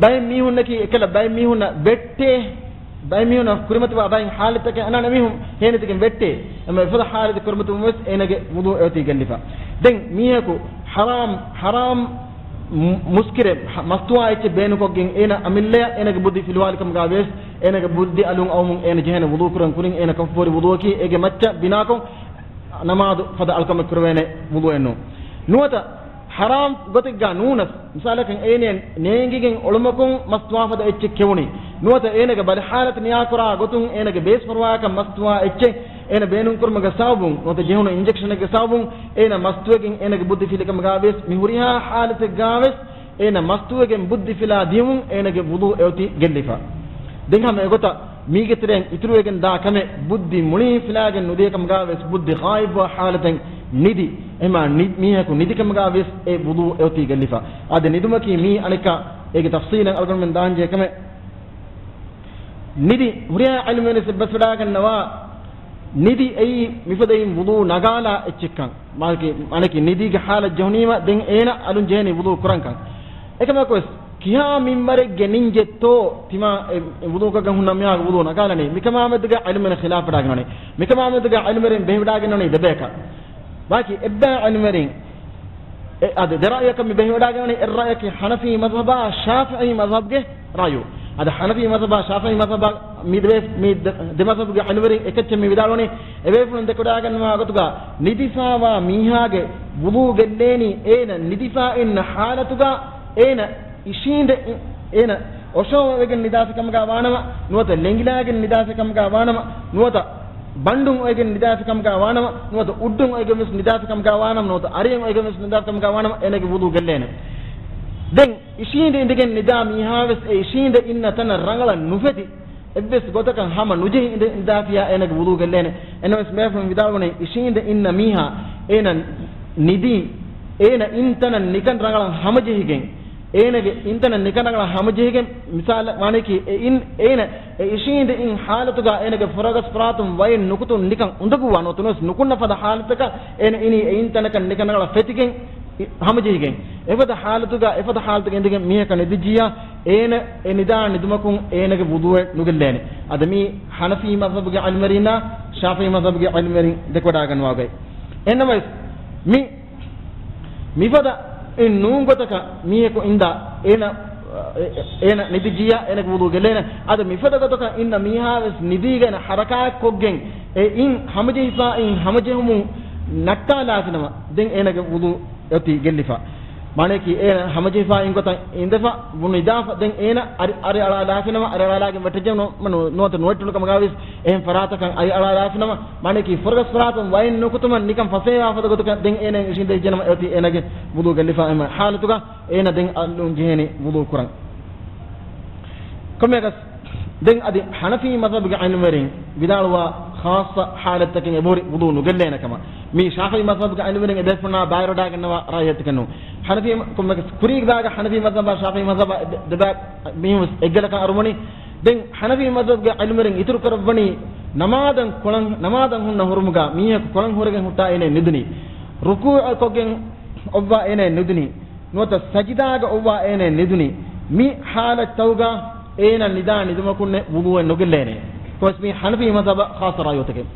ބައެއް މީހުންނަކީ، އެކަލަ ބައެއް މީހުންނަށް ވެއްޓޭ، ބައެއް މީހުންނަށް ކުރިމަތިވާ ބައެއް ޙާލަތަކެއް އަންނަން އެމީހުން ހޭނެތިގެން ވެއްޓޭ. އެމަ އެފަދަ ޙާލަތެއް ކުރިމަތިވުމަށް ވެސް އޭނަގެ ވުޟޫ އެއޮތީ ގެއްލިފަ. ދެން މީހަކު ޙަރާމް، ޙަރާމް މު-، މުސްކިރެއް، މަސްތުވާ އެއްޗެއް ބޭނުންކޮށްގެން އޭނަ އަމިއްލަޔަށް އޭނަގެ ބުއްދި ފިލުވާލި ކަމުގަ ވިޔަސް، އޭނަގެ ބުއްދި އަލުން އައުމުން އޭނަ ޖެހޭނެ ވުޟޫ ކުރަން ކުރިން އޭނަ ކޮށްފަ ހުރި ވުޟޫއަކީ އޭގެ މައްޗަށް ބިނާކޮށް ނަމާދު ފަދަ އަޅުކަމެއް ކުރެވޭނެ ވުޟޫއެއް ނޫން. ނުވަތަ ޙަރާމް ގޮތެއްގަ ނޫނަސް، މިސާލަކަށް އޭނަ ނޭނގިގެން އޮޅުމަކުން މަސްތުވާ ފަދަ އެއްޗެއް ކެވުނީ. ނުވަތަ އޭނަގެ ބަލި ޙާލަތު ނިޔާކުރާ ގޮތުން އޭނަގެ ބޭސްފަރުވާކަން މަސްތުވާ އެއްޗެއް އޭނަ ބޭނުންކުރުމުގެ ސަބަބުން، ނުވަތަ ޖެހުނު އިންޖެކްޝަނެއްގެ ސަބަބުން އޭނަ މަސްތުވެގެން އޭނަގެ ބުއްދި ފިލިކަމުގަވެސް މި ހުރިހާ ޙާލަތެއްގަވެސް އޭނަ މަސްތުވެގެން ބުއްދި ފިލާ ދިޔުމުން އޭނަގެ ވުޟޫ އެއޮތީ ގެއްލިފަ. ދެން ހަމަ އެގޮތަށް މީގެ ތެރެއިން އިތުރުވެގެން ދާ ކަމެއް، ބުއްދި މުޅިން ފިލާގެން ނުދިޔަ ކަމުގަވެސް ބުއްދި ޣާއިބުވާ ޙާލަތެއް ނިދި، އެހެންމާ ނި-، މީހަކު ނިދި ކަމުގަވެސް އެ ވުޟޫ އެއޮތީ ގެއްލިފަ. އާދެ، ނިދުމަކީ މީ އަނެއްކާ އޭގެ ތަފްޞީލަށް އަޅުގަނޑުމެން ދާންޖެހޭ ކަމެއް. ނިދި ހުރިހާ ޢިލްމުވެރިން އެއްބަސްވެވަޑައިގަންނަވާ، ނިދި އެއީ މިފަދައިން ވުޟޫ ނަގާލާ އެއްޗެއްކަން. މާނައަކީ، މާނައަކީ ނިދީގެ ޙާލަތް ޖެހުނީމަ ދެން އޭނަ އަލުން ޖެހޭނީ ވުޟޫ ކުރަންކަން. އެކަމަކުވެސް ކިހާ މިންވަރެއްގެ ނިންޖެއްތޯ ތިމާ އެ، އެ ވުޟޫކޮށްގެން ހުންނަ މީހާގެ ވުޟޫ ނަގާލަނީ؟ މިކަމާމެދުގަ ޢިލްމުވެރިން ޚިލާފްވެވަޑައިގަންނަވަނީ. މިކަމާމެދުގަ ޢިލްމުވެރިން ބެހިވެވަޑައިގަންނަވަނީ ދެބަޔަކަށް. ބާކީ އެއްބައި ޢިލްމުވެރިން އެ، އަދި ދެރައުޔަކަށް މި ބެހިވެވަޑައިގަންނަވަނީ އެއްރައުޔަކީ ޙަނަފީ މަޛްހަބާ ޝާފިޢީ މަޛްހަބްގެ ރައުޔު. އަދި ޙަނަފީ މަޛްހަބާ ޝާފިޢީ މަޛްހަބާ މި ދެ، މި ދެ، ދެ މަޛްހަބުގެ ޢިލްމުވެރިން އެކައްޗެއް މި ވިދާޅުވަނީ، އެބޭފުޅުން ދެކެވަޑައިގަންނަވާ ގޮތުގަ ނިދިފަވާ މީހާގެ ވުޟޫ ގެއްލޭނީ އޭނަ ނިދިފަ އިންނަ ޙާލަތުގަ އޭނަ އިށީނދެ، އޭނަ އޮށޯވެގެން ނިދާފިކަމުގަ ވާނަމަ، ނުވަތަ ލެނގިލާގެން ނިދާފިކަމުގަ ވާނަމަ، ނުވަތަ ބަނޑުން އޮތްގެން ނިދާފިކަމުގަ ވާނަމަ، ނުވަތަ އުޑުން އޮތްގެން ވެސް ނިދާފިކަމުގަ ވާނަމަ، ނުވަތަ އަރިއަށް އޮތްގެން ވެސް ނިދާފިކަމުގަ ވާނަމަ، އޭނަގެ ވުޟޫ ގެއްލޭނެ. ދެން އިށީނދެ އިނދެގެން ނިދާ މީހާވެސް އެ އިށީނދެ އިންނަ ތަނަށް ރަނގަޅަށް ނުފެތި، އެއްވެސް ގޮތަކަށް ހަމަ ނުޖެހި އިނދެ ނިދާފިޔާ އޭނަގެ ވުޟޫ ގެއްލޭނެ. އެނަމަވެސް ބޭފުޅުން ވިދާޅުވަނީ، އިށީނދެ އިންނަ މީހާ އޭނަ ނިދީ، އޭނަ އިން ތަނަށް ނިކަން ރަނގަޅަށް ހަމަޖެހިގެން، އޭނަގެ އިން ތަނަށް ނިކަން ރަނގަޅަށް ހަމަޖެހިގެން، މިސާލަށް ވާނީކީ އެ އިން، އޭނަ އެ އިށީނދެ އިން ޙާލަތުގަ އޭނަގެ ފުރަގަސްފުރާތުން ވައިން ނުކުތުން ނިކަން އުނދަގޫވާ ނުވަތަ ނުކުންނަ ފަދަ ޙާލަތަކަށް އޭނަ އިނީ އެ އިން ތަނަކަށް ނިކަން ރަނގަޅަށް ފެތިގެން ހަމަޖެހިގެން. އެފަދަ ޙާލަތުގަ، އެފަދަ ޙާލަތުގަ އިނދެގެން މީހަކަށް ނިދިއްޖިއްޔާ، އޭނަ އެ ނިދާ ނިދުމަކުން އޭނަގެ ވުޟޫއެއް ނުގެއްލޭނެ. އަދި މީ ޙަނަފީ މަޛްހަބުގެ ޢިލްމުވެރިންނާ ޝާފިޢީ މަޛްހަބުގެ ޢިލްމުވެރިން ދެކެވަޑައިގަންނަވާ ގޮތް. އެހެންނަމަވެސް، މި، މިފަދަ އިން ނޫން ގޮތަކަށް މީހަކު އިންދާ، އޭނަ، އޭނަ ނިދިއްޖިއްޔާ އޭނަގެ ވުޟޫ ގެއްލޭނެ. އަދި މިފަދަ ގޮތަކަށް އިންނަ މީހާވެސް ނިދީގެން ޙަރަކާތްކޮށްގެން އެ އިން ހަމަޖެހިފާ އިން ހަމަޖެހުމުން ނައްޓާލާފިނަމަ، ދެން އޭނަގެ ވުޟޫ އޮތީ ގެއްލިފަ. މާނައަކީ އޭނަ ހަމަޖެހިފާ އިން ގޮތަށް އިނދެފަ، ވުނިދާފަ، ދެން އޭނަ އަރި، އަރިއަޅާލާފިނަމަ، އަރިއަޅާލާގެން ވެއްޓެއްޖެ ނު، ނު، ނުވަތަ ނުވެއްޓުނު ކަމުގަވެސް އެހެން ފަރާތަކަށް އަރިއަޅާލާފިނަމަ، މާނައަކީ ފުރަގަސް ފަރާތުން ވައިން ނުކުތުމަށް ނިކަން ފަސޭހަވާ ފަދަ ގޮތަކަށް ދެން އޭނަ އިށީނދެ ޖެހިނަމަ އެއޮތީ އޭނަގެ ވުޟޫ ގެއްލިފަ. އެހެން ޙާލަތުގަ އޭނަ ދެން އަލުން ޖެހޭނީ ވުޟޫ ކުރަން. ކޮންމެއަކަސް ދެން އަދި ޙަނަފީ މަޛްހަބުގެ ޢިލްމުވެރިން ވިދާޅުވާ ޚާއްޞަ ޙާލަތްތަކެއް އެބަހުރި ވުޟޫ ނުގެއްލޭނެ ކަމަށް. މީ ޝާފިޢީ މަޛްހަބުގެ ޢިލްމުވެރިން އެބޭފުޅުންނާ ބައިވެރިވެވަޑައިގަންނަވާ ރައުޔަތަކެއް ނޫން. ޙަނަފީ، ކޮންމެއަކަސް ކުރީގެ ބާގަ ޙަނަފީ މަޛްހަބާ ޝާފިޢީ މަޛްހަބާ ދެ، ދެބައި މީހުން ވެސް އެއްގަލަކަށް އަރުވަނީ. ދެން ޙަނަފީ މަޛްހަބުގެ ޢިލްމުވެރިން އިތުރު ކުރައްވަނީ ނަމާދަށް ކޮޅަށް، ނަމާދަށް ހުންނަ ހުރުމުގަ މީހަކު ކޮޅަށް ހުރެގެން ހުއްޓާ އޭނަ ނިދުނީ. ރުކޫޢަކޮށްގެން އޮއްވާ އޭނަ ނިދުނީ. ނުވަތަ ސަޖިދާގަ އޮއްވާ އޭނަ ނިދުނީ. މި ޙާލަތްތަކުގަ އޭނަ ނިދާ ނިދުމަކުންނެއް ވުޟޫއެއް ނުގެއްލޭނެ. ކޮސް މީ ޙަނަފީ މަޛްހަބަށް ޚާއްޞަ ރައުޔަތަކެއް.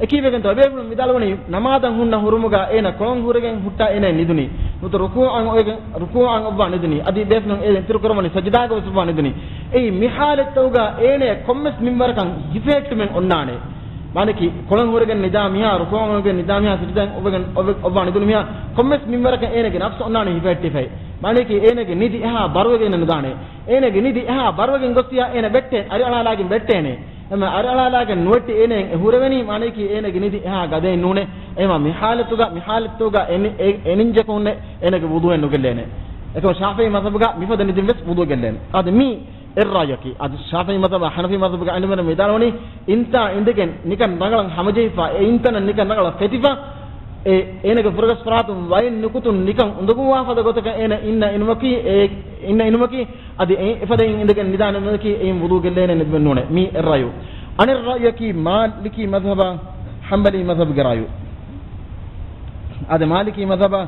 އެކީވެގެންތޯ އެބޭފުޅުން ވިދާޅުވަނީ ނަމާދަށް ހުންނަ ހުރުމުގަ އޭނަ ކޮޅުން ހުރެގެން ހުއްޓާ އޭނަ ނިދުނީ. ނުވަތަ ރުކޫޢަށް އޮވެގެން، ރުކޫޢަށް އޮއްވާ ނިދުނީ. އަދި ބޭފުޅުން އޭ އިތުރު ކުރައްވަނީ ސަޖިދާގަ ވެސް އޮއްވާ ނިދުނީ. އެއީ މި ޙާލަތްތަކުގަ އޭނަ ކޮންމެސް މިންވަރަކަށް ހިފެހެއްޓުމެއް އޮންނާނެ. މާނައަކީ ކޮޅުން ހުރެގެން ނިދާ މީހާ، ރުކޫޢަށް އޮވެގެން ނިދާ މީހާ، ސަޖިދާއަށް އޮވެގެން އޮވެ، އޮއްވާ ނިދުނު މީހާ ކޮންމެސް މިންވަރަކަށް އޭނަގެ ނަފްސު އޮންނާނެ ހިފެހެއްޓިފައި. މާނައަކީ އޭނަގެ ނިދި އެހާ ބަރުވެގެން ނުދާނެ. އޭނަގެ ނިދި އެހާ ބަރުވެގެން ގޮސް ތިޔާ އޭނަ ވެއްޓޭ، އަރިއަޅާލާގެން ވެއްޓޭނެ. އެމަ އަރިއަޅާލާގެން ނުވެއްޓި އޭނައަށް އެ ހުރެވެނީ، މާނައަކީ އޭނަގެ ނިދި އެހާ ގަދައެއް ނޫނޭ. އެމަ މި ޙާލަތުގަ، މި ޙާލަތުގަ އެ ނި، އެ، އެ ނިންޖަކުންނެއް އޭނަގެ ވުޟޫއެއް ނުގެއްލޭނެ. އެކަމަ ޝާފިޢީ މަޛްހަބުގަ މިފަދަ ނިދިން ވެސް ވުޟޫ ގެއްލޭނެ. އަދި މީ އެއްރައުޔަކީ. އަދި ޝާފިޢީ މަޛްހަބާ ޙަނަފީ މަޛްހަބުގެ ޢިލްމުވެރިން ވިދާޅުވަނީ، އިންތާ އިނދެގެން ނިކަން ރަނގަޅަށް ހަމަޖެހިފަ، އެ އިންތަނަށް ނިކަން ރަނގަޅަށް ފެތިފަ، އެ އޭނަގެ ފުރަގަސްފުރާތުން ވައިން ނުކުތުން ނިކަން އުނދަގޫވާ ފަދަ ގޮތަކަށް އޭނަ އިންނަ އިނުމަކީ، އެ އިންނަ އިނުމަކީ، އަދި އެ އެފަދައިން އިނދެގެން ނިދާ ނިދުމަކީ އެއިން ވުޟޫ ގެއްލޭނެ ނިދުމެއް ނޫނޭ. މީ އެއްރައުޔު. އަނެއް ރައުޔަކީ މާލިކީ މަޛްހަބާ ޙަންބަލީ މަޛްހަބުގެ ރައުޔު. އަދި މާލިކީ މަޛްހަބާ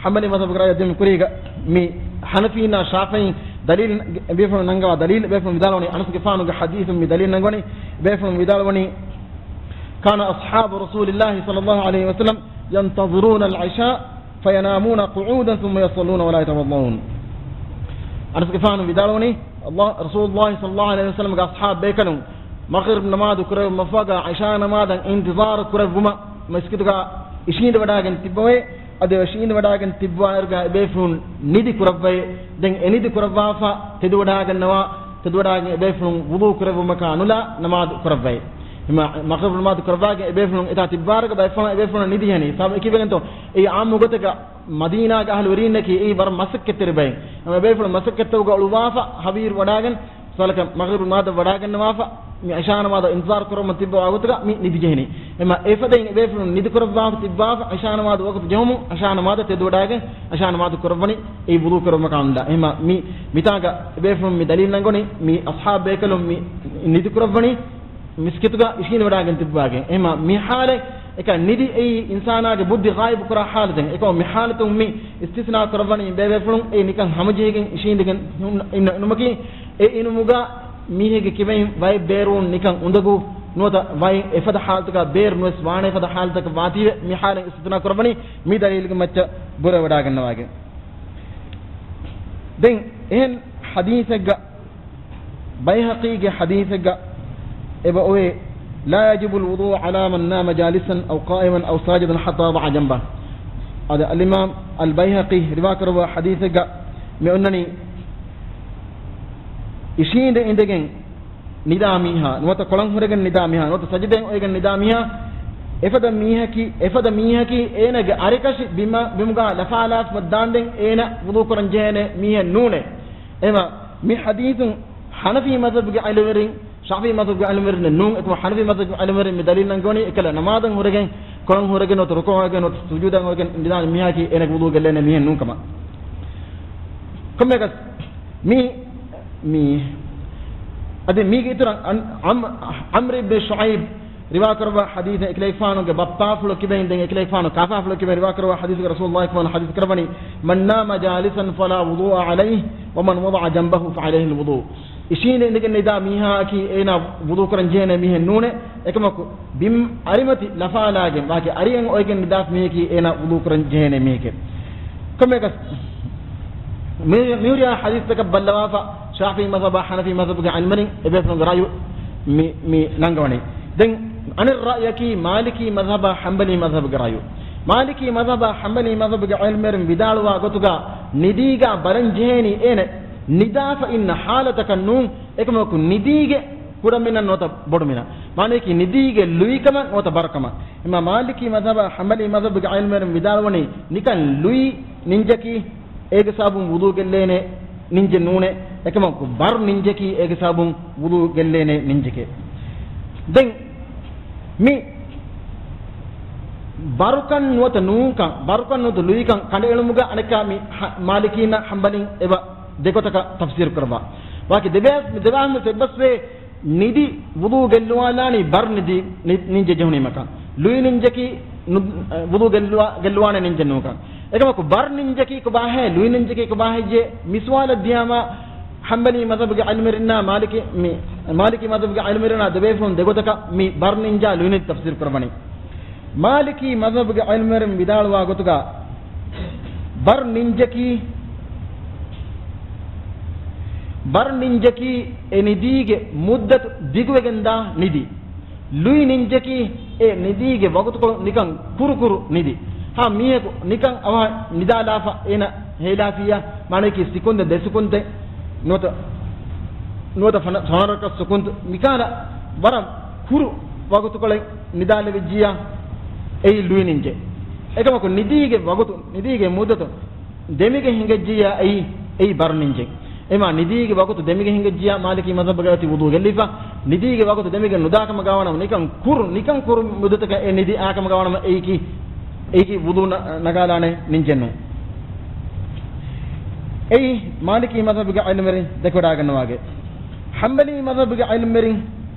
ޙަންބަލީ މަޛްހަބުގެ ރައުޔަށް ދިން ކުރީގަ މި ޙަނަފީންނާ ޝާފިޢީން ދަލީލު ބޭފުޅުން ނަންގަވާ ދަލީލު ބޭފުޅުން ވިދާޅުވަނީ އަނަސްގެފާނުގެ ޙަދީޘުން މި ދަލީލު ނަންގަވަނީ. ބޭފުޅުން ވިދާޅުވަނީ، كان أصحاب رسول الله صلى الله عليه وسلم ينتظرون العشاء فينامون قعودا ثم يصلون ولا يتوضؤون. އަނަސްގެފާނު ވިދާޅުވަނީ، ރަސޫލުﷲ ޞައްލަﷲ ޢަލައިހި ވަސައްލަމްގެ އަޞްޙާބު ބޭކަލުން މަޣްރިބް ނަމާދު ކުރެއްވުމަށްފަހުގަ ޢިޝާ ނަމާދަށް އިންތިޒާރު ކުރެއްވުމަށް މިސްކިތުގަ އިށީނދެވަޑާގެން ތިއްބަވައި، އަދި އިށީނދެވަޑާގެން ތިއްބަވާއިރުގަ އެބޭފުޅުން ނިދި ކުރައްވައި، ދެން އެ ނިދި ކުރައްވާފަ ތެދުވަޑާގަންނަވާ، ތެދުވަޑާގެން އެބޭފުޅުން ވުޟޫ ކުރެއްވުމަކާ ނުލާ ނަމާދު ކުރައްވައި. ހިމާ މަޣްރިބް ނަމާދު ކުރައްވާގެން އެބޭފުޅުން އެތާ ތިއްބާއިރުގަ ބައެއް ފަހަރު އެބޭފުޅުން ނިދި ހެނީ. ސަބަބަކީ ވެގެންތޯ؟ އެއީ ޢާއްމު ގޮތަކަށް މަދީނާގެ އަހުލުވެރީންނަކީ އެއީ ވަރަށް މަސައްކަތްތެރި ބައެއް. އެބޭފުޅުން މަސައްކަތްތަކުގަ އުޅުއްވާފަ ހަވީރު ވަޑާގެން، ސަލަކަ މަޣްރިބު ނަމާދަށް ވަޑާގަންނަވާފަ، މި ޢިޝާ ނަމާދަށް އިންތިޒާރު ކުރަމުން ތިއްބަވާ ގޮތުގަ މި ނިދި ޖެހެނީ. އެމަ އެފަދައިން އެބޭފުޅުން ނިދި ކުރައްވާފަ ތިއްބާފަ، ޢިޝާ ނަމާދު ވަގުތު ޖެހުމުން ޢިޝާ ނަމާދަށް ތެދުވަޑާގެން ޢިޝާ ނަމާދު ކުރައްވަނީ އެއީ ވުޟޫ ކުރުމަކާ ނުލާ. އެމަ މި، މިތާގަ އެބޭފުޅުން މި ދަލީލު ނަންގަވަނީ މި އަޞްޙާބު ބޭކަލުން މި ނިދި ކުރައްވަނީ މިސްކިތުގަ އިށީނދެވަޑާގެން ތިއްބަވާގެން. އެހެމަ މި ޙާލެއް އެކަ ނިދި އެއީ އިންސާނާގެ ބުއްދި ޣާއިބު ކުރާ ޙާލަތެއް. އެކަމަ މި ޙާލަތުން މި އިސްތިސްނާ ކުރައްވަނީ ބޭބޭފުޅުން އެ ނިކަން ހަމަޖެހިގެން އިށީނދެގެން އިން-، އިނުމަކީ، އެ އިނުމުގަ މީހެއްގެ ކިބައިން ވައެއް ބޭރުވުން ނިކަން އުނދަގޫ ނުވަތަ ވައި އެފަދަ ޙާލަތަކަށް ބޭރު ނުވެސް ވާނެ ފަދަ ޙާލަތަކަށް ވާތީވެ މި ޙާލަށް އިސްތިސްނާ ކުރައްވަނީ މި ދަލީލުގެ މައްޗަށް ބުރަވެވަޑާގަންނަވާގެން. ދެން އެހެން ޙަދީޘެއްގަ ބައިހަޤީގެ ޙަދީޘެއްގަ އެބަ އޮވޭ، لا يجب الوضوء على من نام جالسا أو قائما أو ساجدا حتى يضع جنبه. އަދި އަލްއިމާމް އަލްބައިހަޤީ ރިވާކުރައްވާ ޙަދީޘެއްގަ މި އޮންނަނީ، އިށީނދެ އިނދެގެން ނިދާ މީހާ، ނުވަތަ ކޮޅަން ހުރެގެން ނިދާ މީހާ، ނުވަތަ ސަޖިދައިން އޮވެގެން ނިދާ މީހާ، އެފަދަ މީހަކީ، އެފަދަ މީހަކީ އޭނަގެ އަރިކަށި ބިމަ-، ބިމުގަ ލަފާލާފަ ދާންދެން އޭނަ ވުޟޫ ކުރަން ޖެހޭނެ މީހެއް ނޫނޭ. އެމަ މި ޙަދީޘުން ޙަނަފީ މަޛްހަބުގެ ޢިލްމުވެރިން، ޝާފިޢީ މަޛްހަބުގެ ޢިލްމުވެރިން ނޫން. އެކަމަ ޙަނަފީ މަޛްހަބުގެ ޢިލްމުވެރިން މި ދަލީލު ނަންގަވަނީ އެކަލަ ނަމާދަށް ހުރެގެން، ކޮޅަން ހުރެގެން ނުވަތަ ރުކޫޢަށް އޮވެގެން ނުވަތަ ސުޖޫދަށް އޮވެގެން ނިދާ މީހާއަކީ އޭނަގެ ވުޟޫ ގެއްލޭނެ މީހެއް ނޫން ކަމަށް. ކޮންމެއަކަސް މި، މި، އަދި މީގެ އިތުރަށް ޢަން-، ޢަމް-، ޢަމްރު ބިން ޝުޢައިބް ރިވާކުރައްވާ ޙަދީޘެއް އެކަލޭގެފާނުގެ ބައްޕާފުޅު ކިބައިން ދެން އެކަލޭގެފާނު ކާފާފުޅު ކިބައިން ރިވާކުރައްވާ ޙަދީޘުގެ ރަސޫލުﷲ ކިބައިން ޙަދީޘް ކުރައްވަނީ، من نام جالسا فلا وضوء عليه ومن وضع جنبه فعليه الوضوء. އިށީނދެ އިނދެގެން ނިދާ މީހާއަކީ އޭނާ ވުޟޫ ކުރަން ޖެހޭނެ މީހެއް ނޫނޭ. އެކަމަކު ބިން އަރިމަތި ލަފާލާގެން ވާކި އަރިއަށް އޮތްގެން ނިދާފަ މީހަކީ އޭނާ ވުޟޫ ކުރަން ޖެހޭނެ މީހެކޭ. ކޮންމެއަކަސް މި-، މިހުރިހާ ޙަދީޘްތަކަށް ބައްލަވާފަ، ޝާފިޢީ މަޛްހަބާ ޙަނަފީ މަޛްހަބުގެ ޢިލްމުވެރިން އެބޭފުޅުންގެ ރައުޔު މި، މި ނަންގަވަނީ. ދެން އަނެއް ރައުޔަކީ މާލިކީ މަޛްހަބާ ޙަންބަލީ މަޛްހަބުގެ ރައުޔު. މާލިކީ މަޛްހަބާ ޙަންބަލީ މަޛްހަބުގެ ޢިލްމުވެރިން ވިދާޅުވާ ގޮތުގަ ނިދީގަ ބަލަން ޖެހޭނީ އޭނަ ނިދާފަ އިންނަ ޙާލަތަކަށް ނޫން، އެކަމަކު ނިދީގެ ކުޑަމިނަށް ނުވަތަ ބޮޑުމިނަށް. މާނަޔަކީ ނިދީގެ ލުއިކަމަށް ނުވަތަ ބަރުކަމަށް. އެމާ މާލިކީ މަޛްހަބާ ޙަންބަލީ މަޛްހަބުގެ ޢިލްމުވެރިން ވިދާޅުވަނީ ނިކަން ލުއި ނިންޖަކީ އޭގެ ސަބަބުން ވުޟޫ ގެއްލޭނެ ނިންޖެއް ނޫނޭ. އެކަމަކު ބަރު ނިންޖަކީ އޭގެ ސަބަބުން ވުޟޫ ގެއްލޭނެ ނިންޖެކޭ. ދެން މި ބަރުކަން ނުވަތަ ނޫންކަން، ބަރުކަން ނުވަތަ ލުއިކަން ކަނޑައެޅުމުގަ އަނެއްކާ މި ޙަ-، މާލިކީންނާ ޙަންބަލީން އެބަ ދެގޮތަކަށް ތަފްސީރު ކުރައްވާ. ވާކި ދެބައި-، ދެބައިމީހުން އެއްބަސްވޭ ނިދި ވުޟޫ ގެއްލުވާލާނީ ބަރު ނިދި ނި-، ނިންޖެއް ޖެހުނީމަކަން. ލުއި ނިންޖަކީ ނު-، ވުޟޫ ގެއްލުވާ-، ގެއްލުވާނެ ނިންޖެއް ނޫންކަން. އެކަމަކު ބަރު ނިންޖަކީ ކޮބާހޭ، ލުއި ނިންޖަކީ ކޮބާހެއްޔޭ މި ސުވާލަށް ދިޔާމަ ޙަންބަލީ މަޛްހަބުގެ ޢިލްމުވެރިންނާ މާލިކީ، މި، މާލިކީ މަޛްހަބުގެ ޢިލްމުވެރިންނާ ދެބޭފުޅުން ދެގޮތަކަށް މި ބަރު ނިންޖާ ލުއި ނިންޖެ ތަފްސީރު ކުރައްވަނީ. މާލިކީ މަޛްހަބުގެ ޢިލްމުވެރިން ވިދާޅުވާ ގޮތުގަ، ބަރު ނިންޖަކީ، ބަރު ނިންޖަކީ އެ ނިދީގެ މުއްދަތު ދިގުވެގެންދާ ނިދި. ލުއި ނިންޖަކީ އެ ނިދީގެ ވަގުތުކޮޅު ނިކަން ކުރުކުރު ނިދި. ހާ، މީހަކު ނިކަން އަވަހަށް ނިދާލާފަ އޭނަ ހޭލާފިއްޔާ، މާނަޔަކީ ސިކުންދެއް ދެ ސިކުންދެއް ނުވަތަ، ނުވަތަ ފަނަ-، ފަނަރަކަށް ސިކުންދު މިކާލަ ވަރަށް ކުރު ވަގުތުކޮޅެއް ނިދާލެވިއްޖިއްޔާ އެއީ ލުއި ނިންޖެ. އެކަމަކު ނިދީގެ ވަގުތު، ނިދީގެ މުއްދަތު ދެމިގެ ހިނގައްޖިއްޔާ އެއީ، އެއީ ބަރު ނިންޖެ. އެމާ ނިދީގެ ވަގުތު ދެމިގެ ހިނގައްޖިއްޔާ މާލިކީ މަޛްހަބުގައި އޮތީ ވުޟޫ ގެއްލިފަ، ނިދީގެ ވަގުތު ދެމިގެ ނުދާކަމަށް ގާވާނަމަ ނިކަން ކުރު، ނިކަން ކުރު މުއްދަތަކަށް އެ ނިދި އާކަމަށް ގާވާނަމަ އެއީކީ، އެއީކީ ވުޟޫ ނަ-، ނަގާލާނެ ނިންޖެއް ނޫން. އެއީ މާލިކީ މަޛްހަބުގެ ޢިލްމުވެރިން ދެކެވަޑާގަންނަވާގެ. ޙަންބަލީ މަޛްހަބުގެ ޢިލްމުވެރިން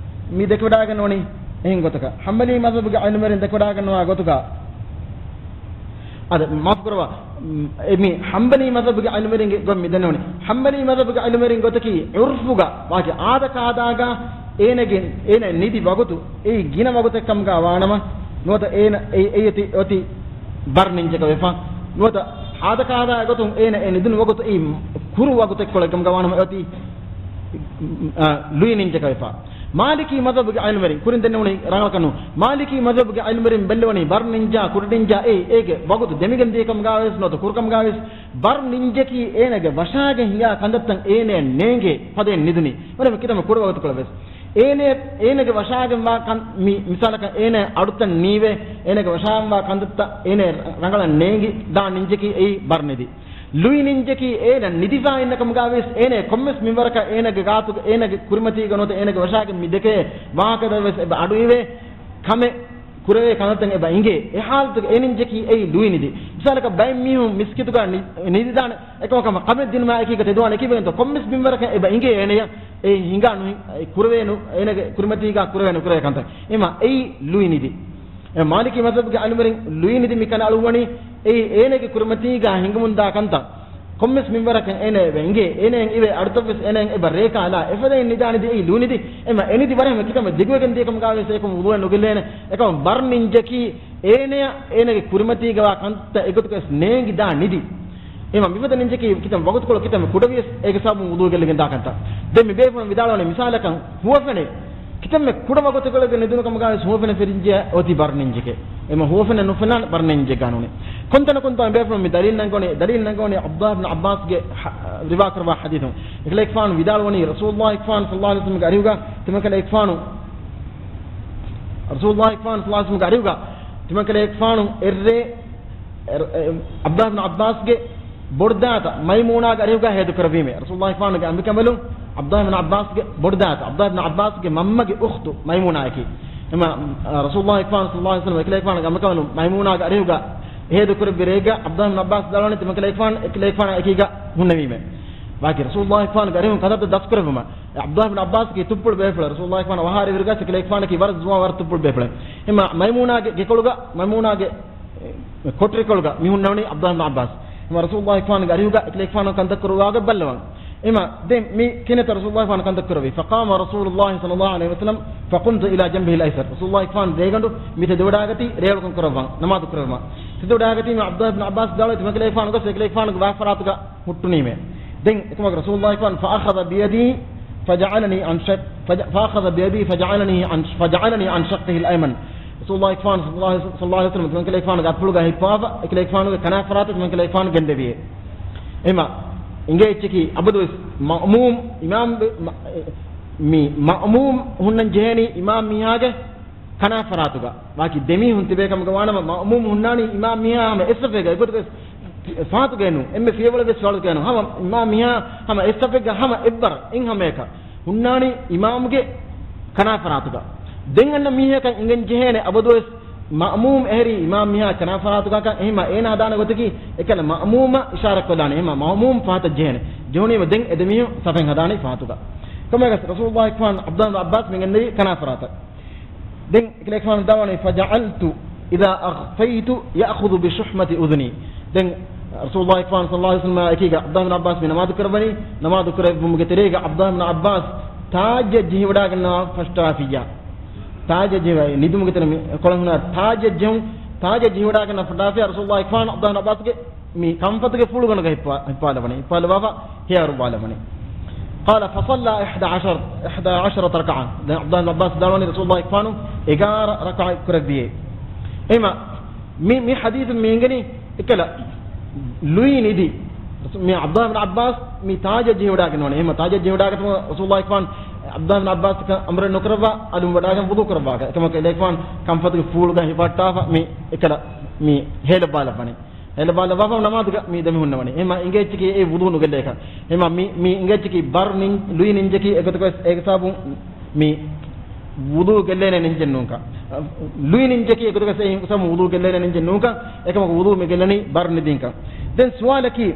މި ދެކެވަޑާގަންނަވަނީ އެހެން ގޮތަކަށް. ޙަންބަލީ މަޛްހަބުގެ ޢިލްމުވެރިން ދެކެވަޑާގަންނަވާ ގޮތުގަ، އަދަ، މާފު ކުރައްވާ، މް، އެ މި ޙަންބަލީ މަޛްހަބުގެ ޢިލްމުވެރިންގެ ގޮތް މި ދެންނެވުނީ. ޙަންބަލީ މަޛްހަބުގެ ޢިލްމުވެރިން ގޮތަކީ ޢުރްފުގަ، ވާކި އާދަ ކާދާގަ އޭނަގެ، އޭނަ ނިދި ވަގުތު އެއީ ގިނަ ވަގުތެއް ކަމުގަ ވާނަމަ، ނުވަތަ އޭނަ އެ، އެ އޮތީ، އޮތީ ބަރު ނިންޖަކަށް ވެފަ، ނުވަތަ އާދަ ކާދާ ގޮތުން އޭނަ އެ ނިދުނު ވަގުތު އެއީ ކުރު ވަގުތެއްކޮޅެއް ކަމުގަ ވާނަމަ އެ އޮތީ އާ، ލުއި ނިންޖަކަށް ވެފަ. މާލިކީ މަޒްހަބުގެ އިލްމުވެރިން، ކުރިން ދެންނެވުނީ ރަނގަޅަކަށް ނޫން. މާލިކީ މަޒްހަބުގެ އިލްމުވެރިން ބެއްލެވުނީ ބަރް ނިންޖާ، ކުޑަ ނިންޖާ އެއީ އޭގެ ވަގުތު ދެމިގެން ދިޔަ ކަމުގަ ވެސް ނުވަތަ ކުރު ކަމުގަ ވެސް، ބަރް ނިންޖަކީ އޭނަގެ ވަށާގެން ހިނގާ ކަންތައްތައް އޭނަޔަށް ނޭނގޭ ފަދައިން ނިދުނީ. ވަރަށް ކިތަންމެ ކުޑަ ވަގުތުކޮޅަށް ވެސް. އޭނަ، އޭނަގެ ވަށާގެންވާ ކަން، މި، މިސާލަކަށް އޭނަ އަޑުތައް ނީވޭ، އޭނަގެ ވަށާގެންވާ ކަންތައްތައް އޭނަ ރަނގަޅަށް ނޭނގި ދާ ނިންޖަކީ އެއީ ބަރް ނިދި. ލުއި ނިންޖަކީ އޭނަ ނިދިފަ އިންނަ ކަމުގަ ވެސް އޭނަ ކޮންމެސް މިންވަރަކަށް އޭނަގެ ގާތުގަ އޭނަގެ ކުރިމަތީގަ ނުވަތަ އޭނަގެ ވަށާގެން މި ދެކޭ ވާހަކަތައް ވެސް އެބަ އަޑުއިވޭ، ކަމެއް ކުރެވޭ ކަންތައް އެބަ އިނގޭ. އެ ހާލަތުގަ އެ ނިންޖަކީ އެއީ ލުއި ނިދި. މިސާލަކަށް ބައެއް މީހުން މިސްކިތުގަ ނި-، ނިދިދާނެ. އެކަމަކު ކަމެއް ދިނުމާ އެކީގަ ތެދުވާނެ އެކީ ވެގެންތޯ ކޮންމެސް މިންވަރަކަށް އެބަ އިނގޭ އޭނަޔަށް އެ ހިނގާ ނުހި-، އެ ކުރެވޭ ނު-، އޭނަގެ ކުރިމަތީގަ ކުރެވޭ ނުކުރެވޭ ކަންތައް. އެމަ އެއީ ލުއި ނިދި. އެ މާލިކީ މަޒްހަބުގެ އިލްމުވެރިން ލުއި ނިދި މި ކަން އަޅުއްވަނީ އެއީ އޭނަގެ ކުރިމަތީގަ ހިނގަމުންދާ ކަންތައް. ކޮންމެސް މިންވަރަކަށް އޭނަ އެބަ އިނގޭ، އޭނައަށް އިވޭ އަޑުތައް ވެސް އޭނައަށް އެބަ ރޭކާލާ އެފަދައިން ނިދާ ނިދި އެއީ ލުއި ނިދި. އެމަ އެ ނިދި ވަރަށް ކިތަންމެ ދިގުވެގެން ދިޔަ ކަމުގަ ވެސް އެކަމަކު ވުޟޫއެއް ނުގެއްލޭނެ. އެކަމަކު ބަރް ނިންޖަކީ އޭނަޔަށް އޭނަގެ ކުރިމަތީގަވާ ކަންތައް އެގޮތަކަށް ނޭނގިދާ ނިދި. އެމަ މިފަދަ ނިންޖަކީ ކިތަން ވަގުތުކޮޅު ކިތަންމެ ކުޑަވިޔަސް އޭގެ ސަބަބުން ވުޟޫ ގެއްލިގެން ދާ ކަންތައް. ދެން މި ބޭފުޅުން ވިދާޅުވަނީ މިސާލަކަށް ހުވަފެނެއް ކިތަންމެ ކުޑަ ވަގުތުކޮޅެއްގަ ނިދުނު ކަމުގަ ވެސް ހުވަފެނެއް ފެނިއްޖެ އޮތީ ބަރް ނިންޖެކޭ. އެމަ ހުވަފެނެއް ނުފެންނާނެ ބަރް ނިންޖެއްގަ ނޫނީ. ކޮންތަނަކުންތޯ މި ބޭފުޅުން މި ދަލީލް ނަންގަވަނީ، ދަލީލް ނަންގަވަނީ ޢަބްދުﷲ ބިން ޢައްބާސްގެ ޙަ-، ރިވާ ކުރައްވާ ޙަދީޘުން. އެކަލޭގެފާނު ވިދާޅުވަނީ ރަސޫލުﷲ ފާން ޞައްލަﷲ ޢަލައިހި ވަސައްލަމްގެ އަރިހުގަ ތިމަންކަލޭގެފާނު، ރަސޫލުﷲ ފާން ޞައްލަﷲ ޢަލައިހި ވަސައްލަމްގެ އަރިހުގަ ތިމަންކަލޭގެފާނު އެއްރޭ އެ-، އެ-، ޢަބްދުﷲ ބިން ޢައްބާސްގެ ބޮޑުދާތަ މައިމޫނާގެ އަރިހުގަ ހޭދަކުރެއްވީމޭ. ރަސޫލުﷲ ފާނުގެ އަނބިކަނބަލުން ޢަބްދުﷲ ބިން ޢައްބާސްގެ ބޮޑުދާތަ، ޢަބްދުﷲ ބިން ޢައްބާސްގެ މަންމަގެ އުޚްތު މައިމޫނާއަކީ. އެމަ، އަ، ރަސޫލުﷲ ފާނު ޞައްލަﷲ ޢަލައިހި ވަސައްލަމް އެކަލޭގެފާނުގެ އަނބިކަނބަލުން މައިމޫނާގެ އަރިހުގަ ހޭދަކުރެއްވި ރޭގަ ޢަބްދުﷲ ބިން ޢައްބާސް ވިދާޅުވަނީ ތިމަންކަލޭގެފާނު އެކަލޭގެފާނާ އެކީގަ ހުންނެވީމޭ. ވާކި ރަސޫލުﷲ ފާނުގެ އަރިހުން ކަންތައްތައް ދަސްކުރެއްވުމަށް ޢަބްދުﷲ ބިން ޢައްބާސްގެ ތުއްޕުޅު ބޭފުޅެއް ރަސޫލުﷲ ފާނު ވަހާ އިރުގަ އެކަލޭގެފާނަކީ ވަރަށް ޒުވާން ވަރަށް ތުއްޕުޅު ބޭފުޅެއް. އެމަ މައިމޫނާގެ ގެކޮޅުގަ، މައިމޫނާގެ ކޮޓަރިކޮޅުގަ މި ހުންނެވުނީ ޢަބްދުﷲ ބިން ޢައްބާސް. އެމަ ރަސޫލުﷲ ފާނުގެ އަރިހުގަ އެކަލޭގެފާނު ކަންތައް ކުރުވާގޮތް ބައްލަވަން. އެމަ ދެން މި ކިހިނެއްތަ ރަސޫލުﷲ ފާނު ކަންތައް ކުރެއްވީ؟ فقام رسول الله صلى الله عليه وسلم فقمت إلى جنبه الأيسر. ރަސޫލުﷲ ފާނު ރޭގަނޑު މި ތެދުވަޑާގަތީ ރޭވަޅުކަން ކުރައްވަން، ނަމާދު ކުރައްވަން. ތެދުވަޑާގަތީ މި ޢަބްދުﷲ ބިން ޢައްބާސް ވިދާޅުވީ ތިމަންކަލޭގެފާނު ގޮސް އެކަލޭގެފާނުގެ ވާހަކަ ފަރާތުގަ ހުއްޓުނީމޭ. ދެން އެކަމަކު ރަސޫލުﷲ ފާނު فأخذ بيدي فجعلني عن شق-، فج-، فأخذ بيدي فجعلني عن، فجعلني عن شقه الأيمن. ރަސޫލުﷲ ފާނު ޞައްލަﷲ ޢަލައިހި ވަސައްލަމް ތިމަންކަލޭގެފާނުގެ އަތްޕުޅުގަ ހިއްޕާފަ، އެކަލޭގެފާނުގެ ކަނާ ފަރާތަށް ތިމަންކަލޭގެފާނު ގެންދެވިއޭ. އެމަ އިނގޭ އެއްޗަކީ އަބަދުވެސް މައުމޫމް އިމާމް ވެ-، މަ-، މި މައުމޫމް ހުންނަން ޖެހޭނީ އިމާމް މީހާގެ ކަނާ ފަރާތުގަ. ވާކި ދެމީހުން ތިބޭ ކަމުގަ ވާނަމަ، މައުމޫމް ހުންނާނީ އިމާމް މީހާ ހަމަ އެއް ސަފެއްގަ، އެގޮތަކަށް ފަހަތުގައެއް ނޫން، އެންމެ ފިޔަވަޅެއް ވެސް ފަހަތުގައެއް ނޫން. ހަމަ އިމާމް މީހާ ހަމަ އެއް ސަފެއްގަ ހަމަ އެއްބަރަށް އެއްހަމައަކަށް ހުންނާނީ އިމާމްގެ ކަނާ ފަރާތުގަ. ދެން އަންނަ މީހަކަށް އިނގެން ޖެހޭނެ އަބަދުވެސް މައުމޫމް އެހެރީ އިމާމް މީހާ ކަނާ ފަރާތުގަކަށް، އެހެންމަ އޭނަ ހަދާނެ ގޮތަކީ އެކަލަ މައުމޫމަށް އިޝާރަތްކޮށްލާނެ. އެހެންމަ މައުމޫމް ފަހަތަށް ޖެހޭނެ. ޖެހުނީމަ ދެން އެ ދެމީހުން ސަފެއް ހަދާނީ ފަހަތުގަ. ކަމަކަސް ރަސޫލުﷲ ފާނު ޢަބްދުﷲ ބިން ޢައްބާސް މި ގެންނެވީ ކަނާ ފަރާތަށް. ދެން އެކަލޭގެފާނު ވިދާޅުވަނީ، فجعلت إذا أغفيت يأخذ بشحمة أذني. ދެން ރަސޫލުﷲ ފާނު ޞައްލަﷲ ޢަލައިހި ވަސައްލަމާ އެކީގަ ޢަބްދުﷲ ބިން ޢައްބާސް މި ނަމާދު ކުރައްވަނީ، ނަމާދު ކުރެއްވުމުގެ ތެރޭގަ ޢަބްދުﷲ ބިން ޢައްބާސް ތާޖެއް ޖެހިވަޑާގަންނަވާ ފަށްޓާފިއްޔާ. ތާޖެއް ޖެހި، ނިދުމުގެ ތެރެ މި ކޮޅަށް ހުންނަ ތާޖެއް ޖެހުން، ތާޖެއް ޖެހިވަޑާގަންނަ ފަށްޓާފިއްޔާ ރަސޫލުﷲ ފާނު ޢަބްދުﷲ ބިން ޢައްބާސްގެ މި ކަންފަތުގެ ފުޅުގަނޑުގަ ހިއްޕާ-، ހިއްޕާލަވަނީ. ހިއްޕާލަވާފަ ހެޔޮއިރުއްވާލަވަނީ. قال فصلى إحدى عشر، إحدى عشرة ركعة. ދެން ޢަބްދުﷲ ބިން ޢައްބާސް ވިދާޅުވަނީ ރަސޫލުﷲ ފާނު އެގާރަ ރަކަޢަތް ކުރެއްވިއޭ. އެހެންމަ މި، މި ޙަދީޘުން މި އެނގެނީ އެކަލަ ލުއި ނިދި. މި ޢަބްދުﷲ ބިން ޢައްބާސް މި ތާޖެއް ޖެހިވަޑާގެން ވަނީ. އެހެންމަ ތާޖެއް ޖެހިވަޑާގަތުމަށް ރަސޫލުﷲ ފާނު ޢަބްދުﷲ ބިން ޢައްބާސް އަމުރެއް ނުކުރައްވާ އަލުން ވަޑާގެން ވުޟޫ ކުރައްވާކަށް. އެކަމަކު އެކަލޭގެފާނު ކަންފަތުގެ ފޫޅުގަ ހިފަހައްޓާފަ މި އެކަލަ މި ހޭލައްވާލައްވަނީ. ހޭލައްވާލައްވާފަ ނަމާދުގަ މި ދެމި ހުންނަވަނީ. އެހެންމަ އިނގޭ އެއްޗަކީ އެ ވުޟޫ ނުގެއްލޭކަށް. އެހެންމަ މި، މި އިނގޭ އެއްޗަކީ ބަރް ނިން-، ލުއި ނިންޖަކީ އެގޮތަކަށް ވެސް އޭގެ ސަބަބުން މި ވުޟޫ ގެއްލޭނެ ނިންޖެއް ނޫންކަން. ލުއި ނިންޖަކީ އެގޮތަކަށް ވެސް އޭގެ ސަބަބުން ވުޟޫ ގެއްލޭނެ ނިންޖެއް ނޫންކަން. އެކަމަކު ވުޟޫ މި ގެއްލަނީ ބަރް ނިދިންކަން. ދެން ސުވާލަކީ،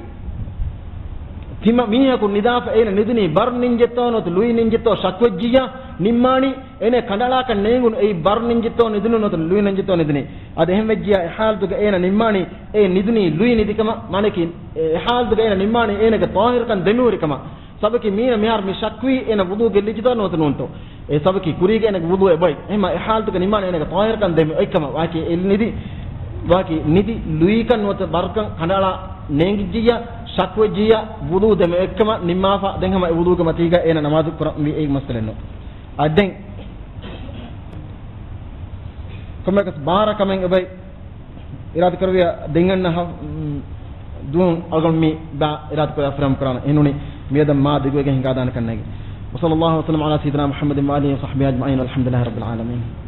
ތިމަ މީހަކު ނިދާފަ އޭނަ ނިދުނީ ބަރް ނިންޖެއްތޯ ނުވަތަ ލުއި ނިންޖެއްތޯ ޝައްކުވެއްޖިއްޔާ ނިންމާނީ އޭނަ ކަނޑައަޅާކަށް ނޭނގުނު އެއީ ބަރް ނިންޖެއްތޯ ނިދުނު ނުވަތަ ލުއި ނިންޖެއްތޯ ނިދުނީ. އަދި އެހެން ވެއްޖިއްޔާ އެ ޙާލަތުގަ އޭނަ ނިންމާނީ އޭ ނިދުނީ ލުއި ނިދިކަމަށް. މާނައަކީ އެ ޙާލަތުގަ އޭނަ ނިންމާނީ އޭނަގެ ޠާހިރުކަން ދެމިހުރިކަމަށް. ސަބަބަކީ މީނަ މިހާރު މި ޝައްކުވީ އޭނަ ވުޟޫ ގެއްލިއްޖެތޯ ނުވަތަ ނޫންތޯ. އެ ސަބަބަކީ ކުރީގަ އޭނަގެ ވުޟޫ އެބައޮތް. އެހެންމަ އެ ޙާލަތުގަ ނިންމާނީ އޭނަގެ ޠާހިރުކަން ދެމި އޮތްކަމަށް. ވާކި އެ ނިދި، ވާކި ނިދި ލުއިކަން ނުވަތަ ބަރްކަން ކަނޑައަޅާ ނޭނގިއްޖިއްޔާ ޝައްކުވެއްޖިއްޔާ ވުޟޫ ދެމެ އެއްކަމަށް ނިންމާފަ ދެން ހަމަ އެ ވުޟޫގެ މަތީގަ އޭނަ ނަމާދު ކުރަންވީ އެއީ މައްސަލައެއް ނޫން. އަދި ދެން ކޮންމެއަކަސް ބާރަ ކަމެއް އެބައި އިރާދަކުރެއްވިއްޔާ ދެން އަންނަ ހަ-، ދުވަހު އަޅުގަނޑު މި ބާ އިރާދަކުރެއްވިއްޔާ ފުރިހަމަ ކުރާނަން. އެހެންނޫނީ މިއަދަށް މާ ދިގުވެގެން ހިނގާދާނެ ކަންނޭނގެ. وصلى الله وسلم على سيدنا محمد وآله وصحبه أجمعين والحمد لله رب العالمين.